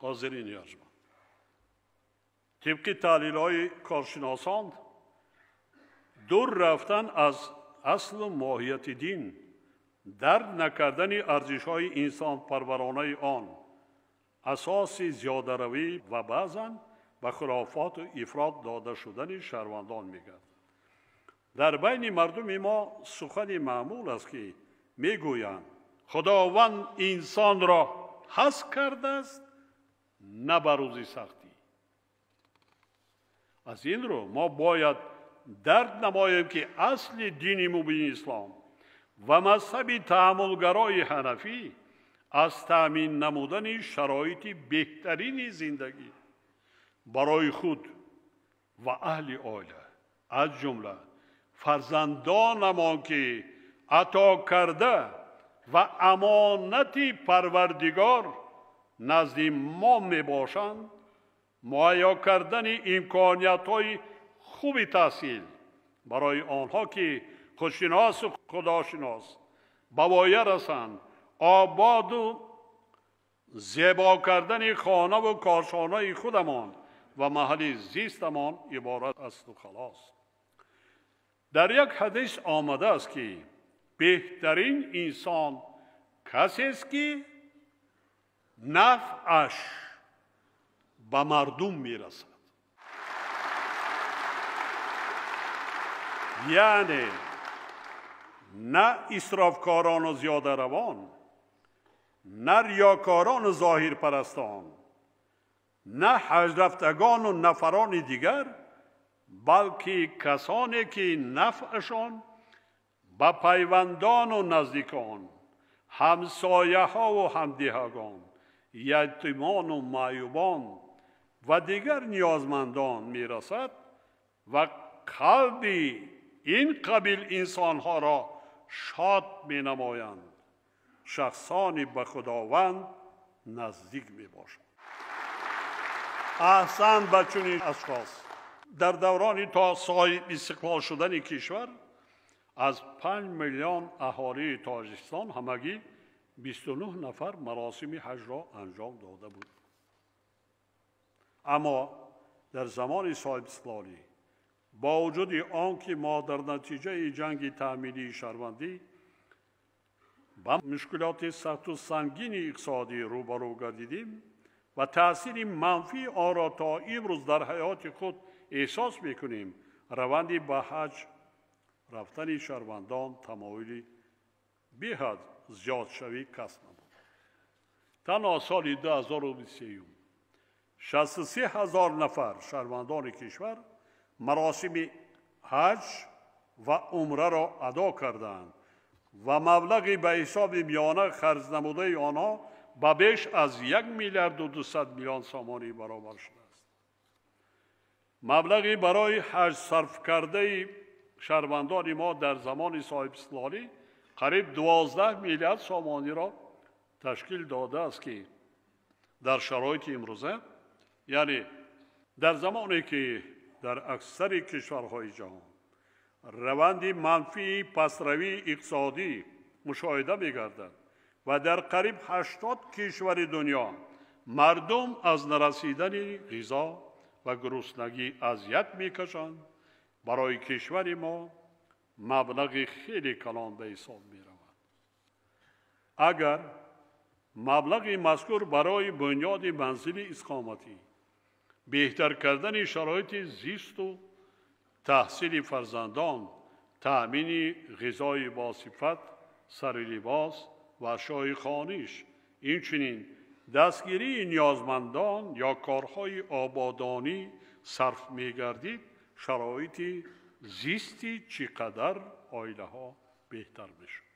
Ҳозирин арҷманд, тибқи таҳлилҳои коршиносон, дур рафтан аз аслу моҳияти дин, дарк накардани арзишҳои инсонпарваронаи он, асоси зиёдаравӣ ва баъзан ба хурофоту ифрот дода шудани шаҳрвандон мегардад. Дар байни мардуми мо сухани маъмул аст ки мегӯянд Худованд инсонро ҳаст кардааст на ба рӯзи сахтӣ. Аз ин рӯ мо бояд дарк намоем ки асли дини мубини ислом ва мазҳаби таъаммулгарои ҳанафӣ Аз таъмин намудани шароити беҳтарини зиндагӣ барои худ ва аҳли оила, аз ҷумла фарзандонамон, ки ато карда ва амонати Парвардигор назди мо мебошанд, муҳайё кардани имкониятҳои хуби таҳсил барои онҳо, ки худшиносу худошинос ба воя расанд, ободу зебо кардани хонаву кошонаи худамон ва маҳалли зистамон иборат асту халос. Дар як ҳадис омадааст, ки беҳтарин инсон касест, ки нафъаш ба мардум мерасад. Яъне на исрофкорону зиёдаравон, на риёкорону зоҳирпарастон, на ҳаҷрафтагону нафарони дигар, балки касоне, ки нафъашон ба пайвандону наздикон, ҳамсояҳову ҳамдиҳагон, ятимону маъюбон ва дигар ниёзмандон мерасад ва қалби ин қабил инсонҳоро шод менамоянд, шахсони ба Худованд наздик мебошанд. Аҳсан ба чунин ашхос. Дар даврони то соҳиб истиқлол шудани кишвар аз 5 миллион аҳолии Тоҷикистон ҳамагӣ 29 нафар маросими ҳаҷро анҷом дода буд. Аммо дар замони соҳибистиқлолӣ, бо вуҷуди он ки мо дар натиҷаи ҷанги таъминии шаҳрвандӣ ба мушкилоти сахту сангини иқтисодӣ рӯбарӯ гардидем ва таъсири манфии онро то имрӯз дар ҳаёти худ эҳсос мекунем, раванди ба ҳаҷ рафтани шаҳрвандон тамоюли беҳад зиёдшавӣ касб намуд. Танҳо соли 2023 63 ҳазор нафар шаҳрвандони кишвар маросими ҳаҷ ва умраро адо карданд ва маблағи ба ҳисоби миёна харҷ намудаи онҳо ба беш аз 1 миллиарду 200 миллион сомонӣ баробар шудааст. Маблағи барои ҳаҷ сарф кардаи шаҳрвандони мо дар замони соҳибистиқлолӣ қариб 12 миллиард сомониро ташкил додааст, ки дар шароити имрӯза, яъне дар замоне ки дар аксари кишварҳои ҷаҳон раванди манфии пасравии иқтисодӣ мушоҳида мегардад ва дар қариб 80 кишвари дунё мардум аз нарасидани ғизо ва гуруснагӣ азият мекашанд, барои кишвари мо маблағи хеле калон ба ҳисоб меравад. Агар маблағи мазкур барои бунёди манзили истиқоматӣ, беҳтар кардани шароити зисту таҳсили фарзандон, таъмини ғизои босифат, сари либос ва ашёи хониш, инчунин дастгирии ниёзмандон ё корҳои ободонӣ сарф мегардид, шароити зисти чӣ қадар оилаҳо беҳтар мешуд.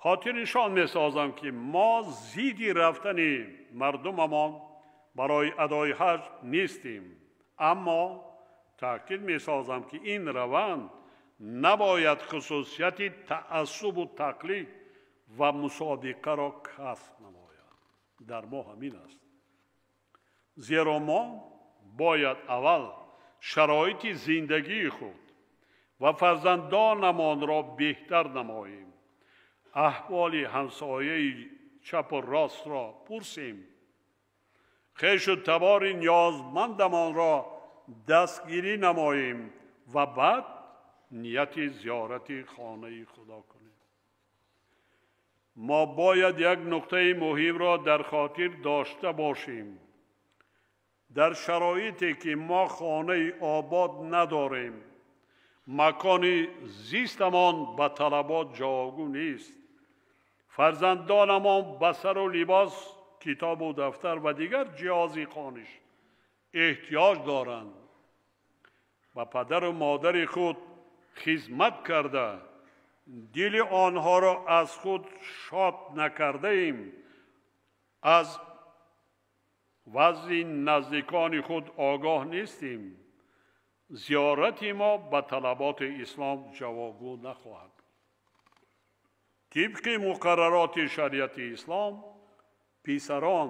Хотирнишон месозам, ки мо зидди рафтани мардумамон барои адои ҳаҷ нестем, аммо таъкид месозам, ки ин раванд набояд хусусияти таассубу тақлид ва мусобиқаро касб намояд. Дар мо ҳамин аст. Зеро мо бояд аввал шароити зиндагии худ ва фарзандонамонро беҳтар намоем, аҳволи ҳамсояи чапу ростро пурсем, хешу табори ниёзмандамонро дастгирӣ намоем ва баъд нияти зиёрати хонаи Худо кунем. Мо бояд як нуқтаи муҳимро дар хотир дошта бошем. Дар шароите ки мо хонаи обод надорем, макони зистамон ба талабот ҷавобгӯ нест, фарзандонамон ба сару либос, китобу дафтар ва дигар ҷиҳози хониш эҳтиёҷ доранд. Ба падару модари худ хизмат карда, дили онҳоро аз худ шод накардаем, аз вазъи наздикони худ огоҳ нестем, зиёрати мо ба талаботи ислом ҷавобгӯ нахоҳад. Тибқи муқаррароти шариати ислом, писарон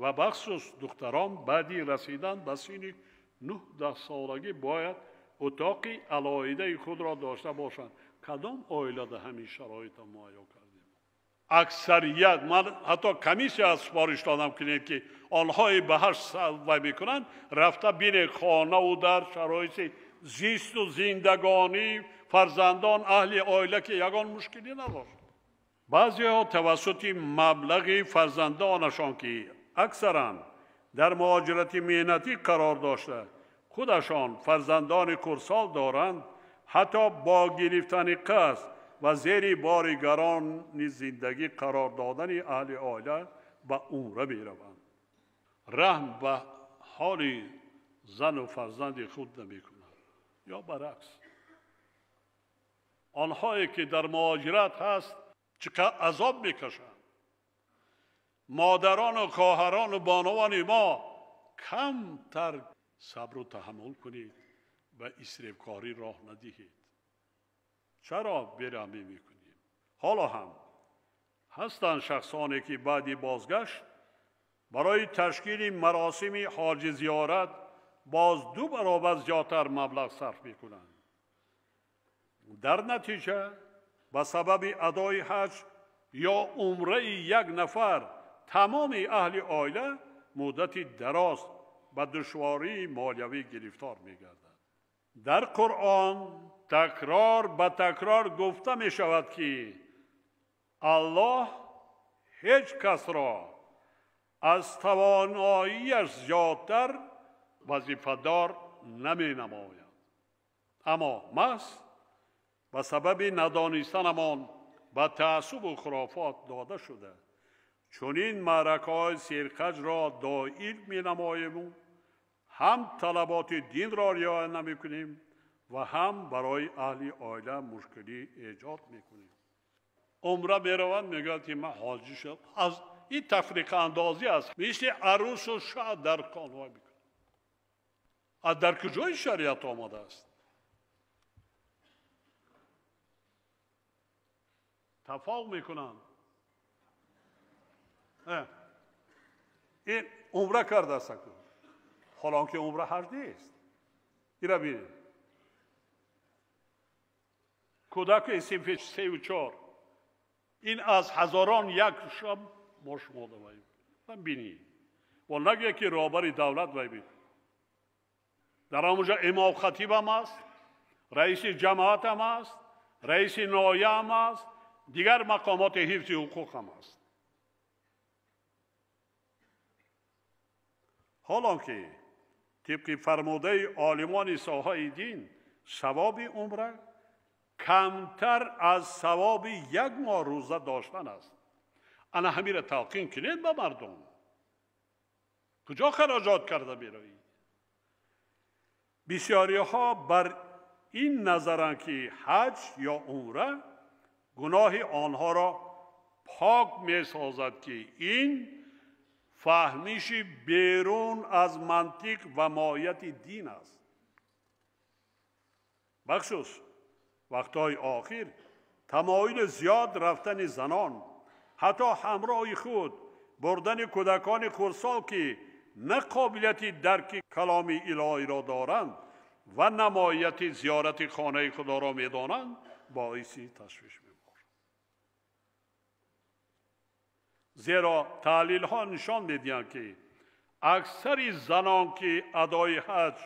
ва бахусус духтарон баъди расидан ба синни 19 солагӣ бояд утоқи алоҳидаи худро дошта бошанд. Кадом оилада ҳамин шароитро муҳайё кардем? Аксарият, ман ҳатто комиссия супориш додам кунед, ки онҳое ба ҳаҷ вай мекунанд, рафта бинед хонаву дар шароити зисту зиндагонӣ фарзандон, аҳли оила ки ягон мушкилӣ надошт. Баъзеҳо тавассути маблағи фарзандонашон, ки аксаран дар муҳоҷирати меҳнатӣ қарор дошта, худашон фарзандони хурдсол доранд, ҳатто бо гирифтани қасд ва зери бори гарони зиндагӣ қарор додани аҳли оила ба умра мераванд. Раҳм ба ҳоли зану фарзанди худ намекунанд. Ё баръакс, онҳое ки дар муҳоҷират ҳаст чӣ қадр азоб мекашанд. Модарону хоҳарону бонувони мо камтар сабру таҳаммул кунед ва исрифкорӣ роҳ надиҳед. Чаро бераҳмӣ мекунем? Ҳоло ҳам ҳастанд шахсоне ки баъди бозгашт барои ташкили маросими ҳоҷи зиёрат боз 2 баробар зиёдтар маблағ сарф мекунанд. Дар натиҷа ба сабаби адои ҳаҷ ё умраи як нафар тамоми аҳли оила муддати дароз ба душвории молиявӣ гирифтор мегардад. Дар Қуръон такрор ба такрор гуфта мешавад, ки Аллоҳ ҳеҷ касро аз тавоноияш зиёдтар вазифадор наменамояд. Аммо маҳз ба сабаби надонистанамон ба таассубу хурофот дода шуда, чунин маъракаҳои серқаҷро доир менамоему ҳам талаботи динро риоя намекунем ва ҳам барои аҳли оила мушкилӣ эҷод мекунем. Умра мераванд, мегӯяд ки ман ҳоҷӣ шудам. Аз ин тафриқаандозӣ аст, мисли арӯсу шаҳ дар конҳо мекунад. Аз дар куҷои шариат омадааст? Тафоқ мекунанд. Ин умра кардааст, ҳолон ки умра ҳаҷ нест. Ира бинед, кӯдаки синфи 3 ва 4, ин аз ҳазорон як шаб мо шумо даваем. Ман бинед, ва нагӯяд ки роҳбари давлат вай бин. Дар ҳамонҷо имом хатибам аст, раиси ҷамоатам аст, раиси ноҳияам аст, дигар мақомоти ҳифзи ҳуқуқам аст. Ҳолон ки тибқи фармудаи олимони соҳаи дин, савоби умра камтар аз савоби 1 моҳ рӯза доштан аст. Ана ҳамира талқин кунед ба мардум. Куҷо хароҷот карда меравед? Бисёриҳо бар ин назаранд, ки ҳаҷ ё умра гуноҳи онҳоро пок месозад, ки ин фаҳмиши берун аз мантиқ ва моҳияти дин аст. Бахусус вақтҳои охир тамоили зиёд рафтани занон, ҳатто ҳамроҳи худ бурдани кӯдакони хурдсол, ки на қобилияти дарки каломи илоҳиро доранд ва намояти зиёрати хонаи худоро медонанд, боиси ташвиш мебошад. Зеро таҳлилҳо нишон медиҳанд, ки аксари занон, ки адои ҳаҷ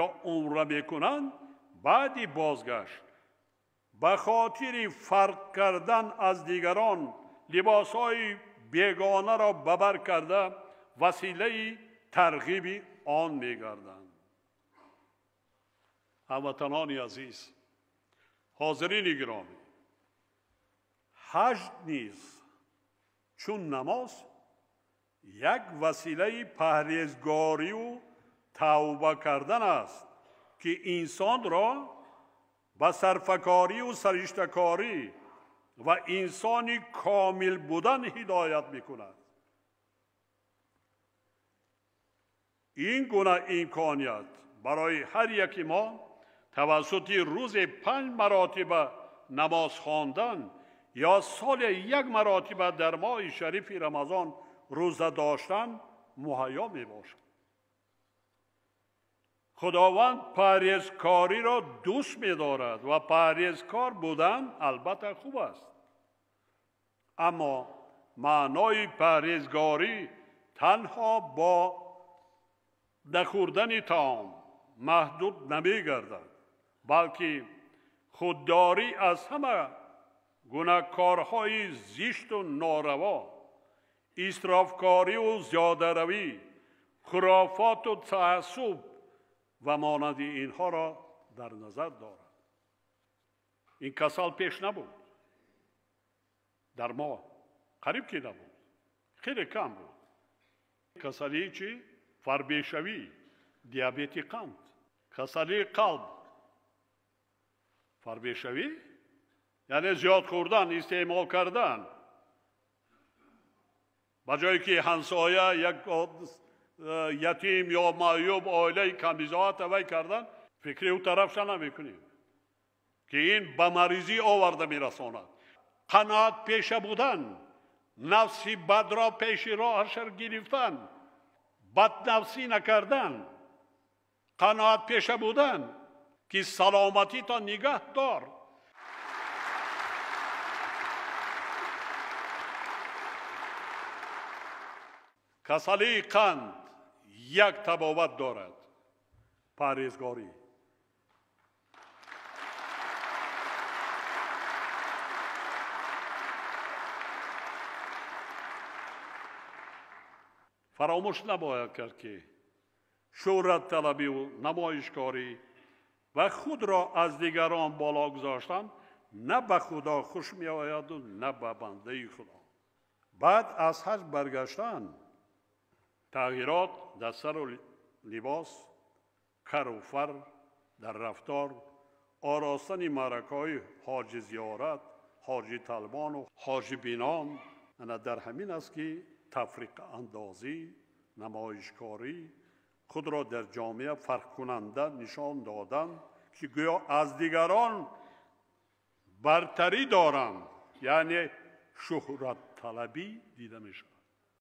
ё умра мекунанд, баъди бозгашт ба хотири фарқ кардан аз дигарон либосҳои бегонаро ба бар карда василаи тарғиби он мегарданд. Ҳамватанони азиз, ҳозирини гиромӣ, ҳаҷ низ чун намоз як василаи парҳезгорию тавба кардан аст, ки инсонро به صرفه‌کاری و سرشته‌کاری و انسان کامل بودن هدایت میکند. این گونه امکانیت برای هر یک ما توسط روز 5 مراتب نماز خواندن یا سال 1 مراتب در ماه شریف رمضان روزه داشتن مهیا می باشد. خداوند پرهیزکاری را دوست می دارد و پرهیزکار بودن البته خوب است، اما معنای پرهیزگاری تنها با نخوردن طعام محدود نمی گردد، بلکه خودداری از همه گونه کارهای زشت و ناروا، اسرافکاری و زیاده‌روی، خرافات و تعصب و مانند اینها را در نظر دارد. این کسال پیش نبود، در ما قریب که نبود، خیلی کم بود. کسالی چی؟ فربیشوی، دیابت قند، کسالی قلب، فربیشوی یعنی زیاد خوردن، استعمال کردن. با جایی که همسایه یک یتیم یا معیوب عائله کمبیزاعت وی کردن، فکری او طرفش نمیکنیم که این به مریضی آورده میرساند. قناعت پیشه بودن، نفس بد را پیش راهش گرفتن، بد نفسی نکردن، قناعت پیشه بودن که سلامتی تا نگه دار. کسالی قند یک تبابت دارد، پرهیزگاری. فراموش نباید کرد که شهرت طلبی و نمایشکاری و خود را از دیگران بالا گذاشتن نه به خدا خوش می آید و نه به بنده خدا. بعد از حج برگشتن، تغییرات در سر و لباس، کر و فر در رفتار، آراستن معرکه‌های حاج زیارت، حاجی طلبان و حاجی بینان، در همین است که تفریق اندازی، نمایشکاری، خود را در جامعه فرق کننده نشان دادن که گویا از دیگران برتری دارند، یعنی شهرت طلبی دیده می شود.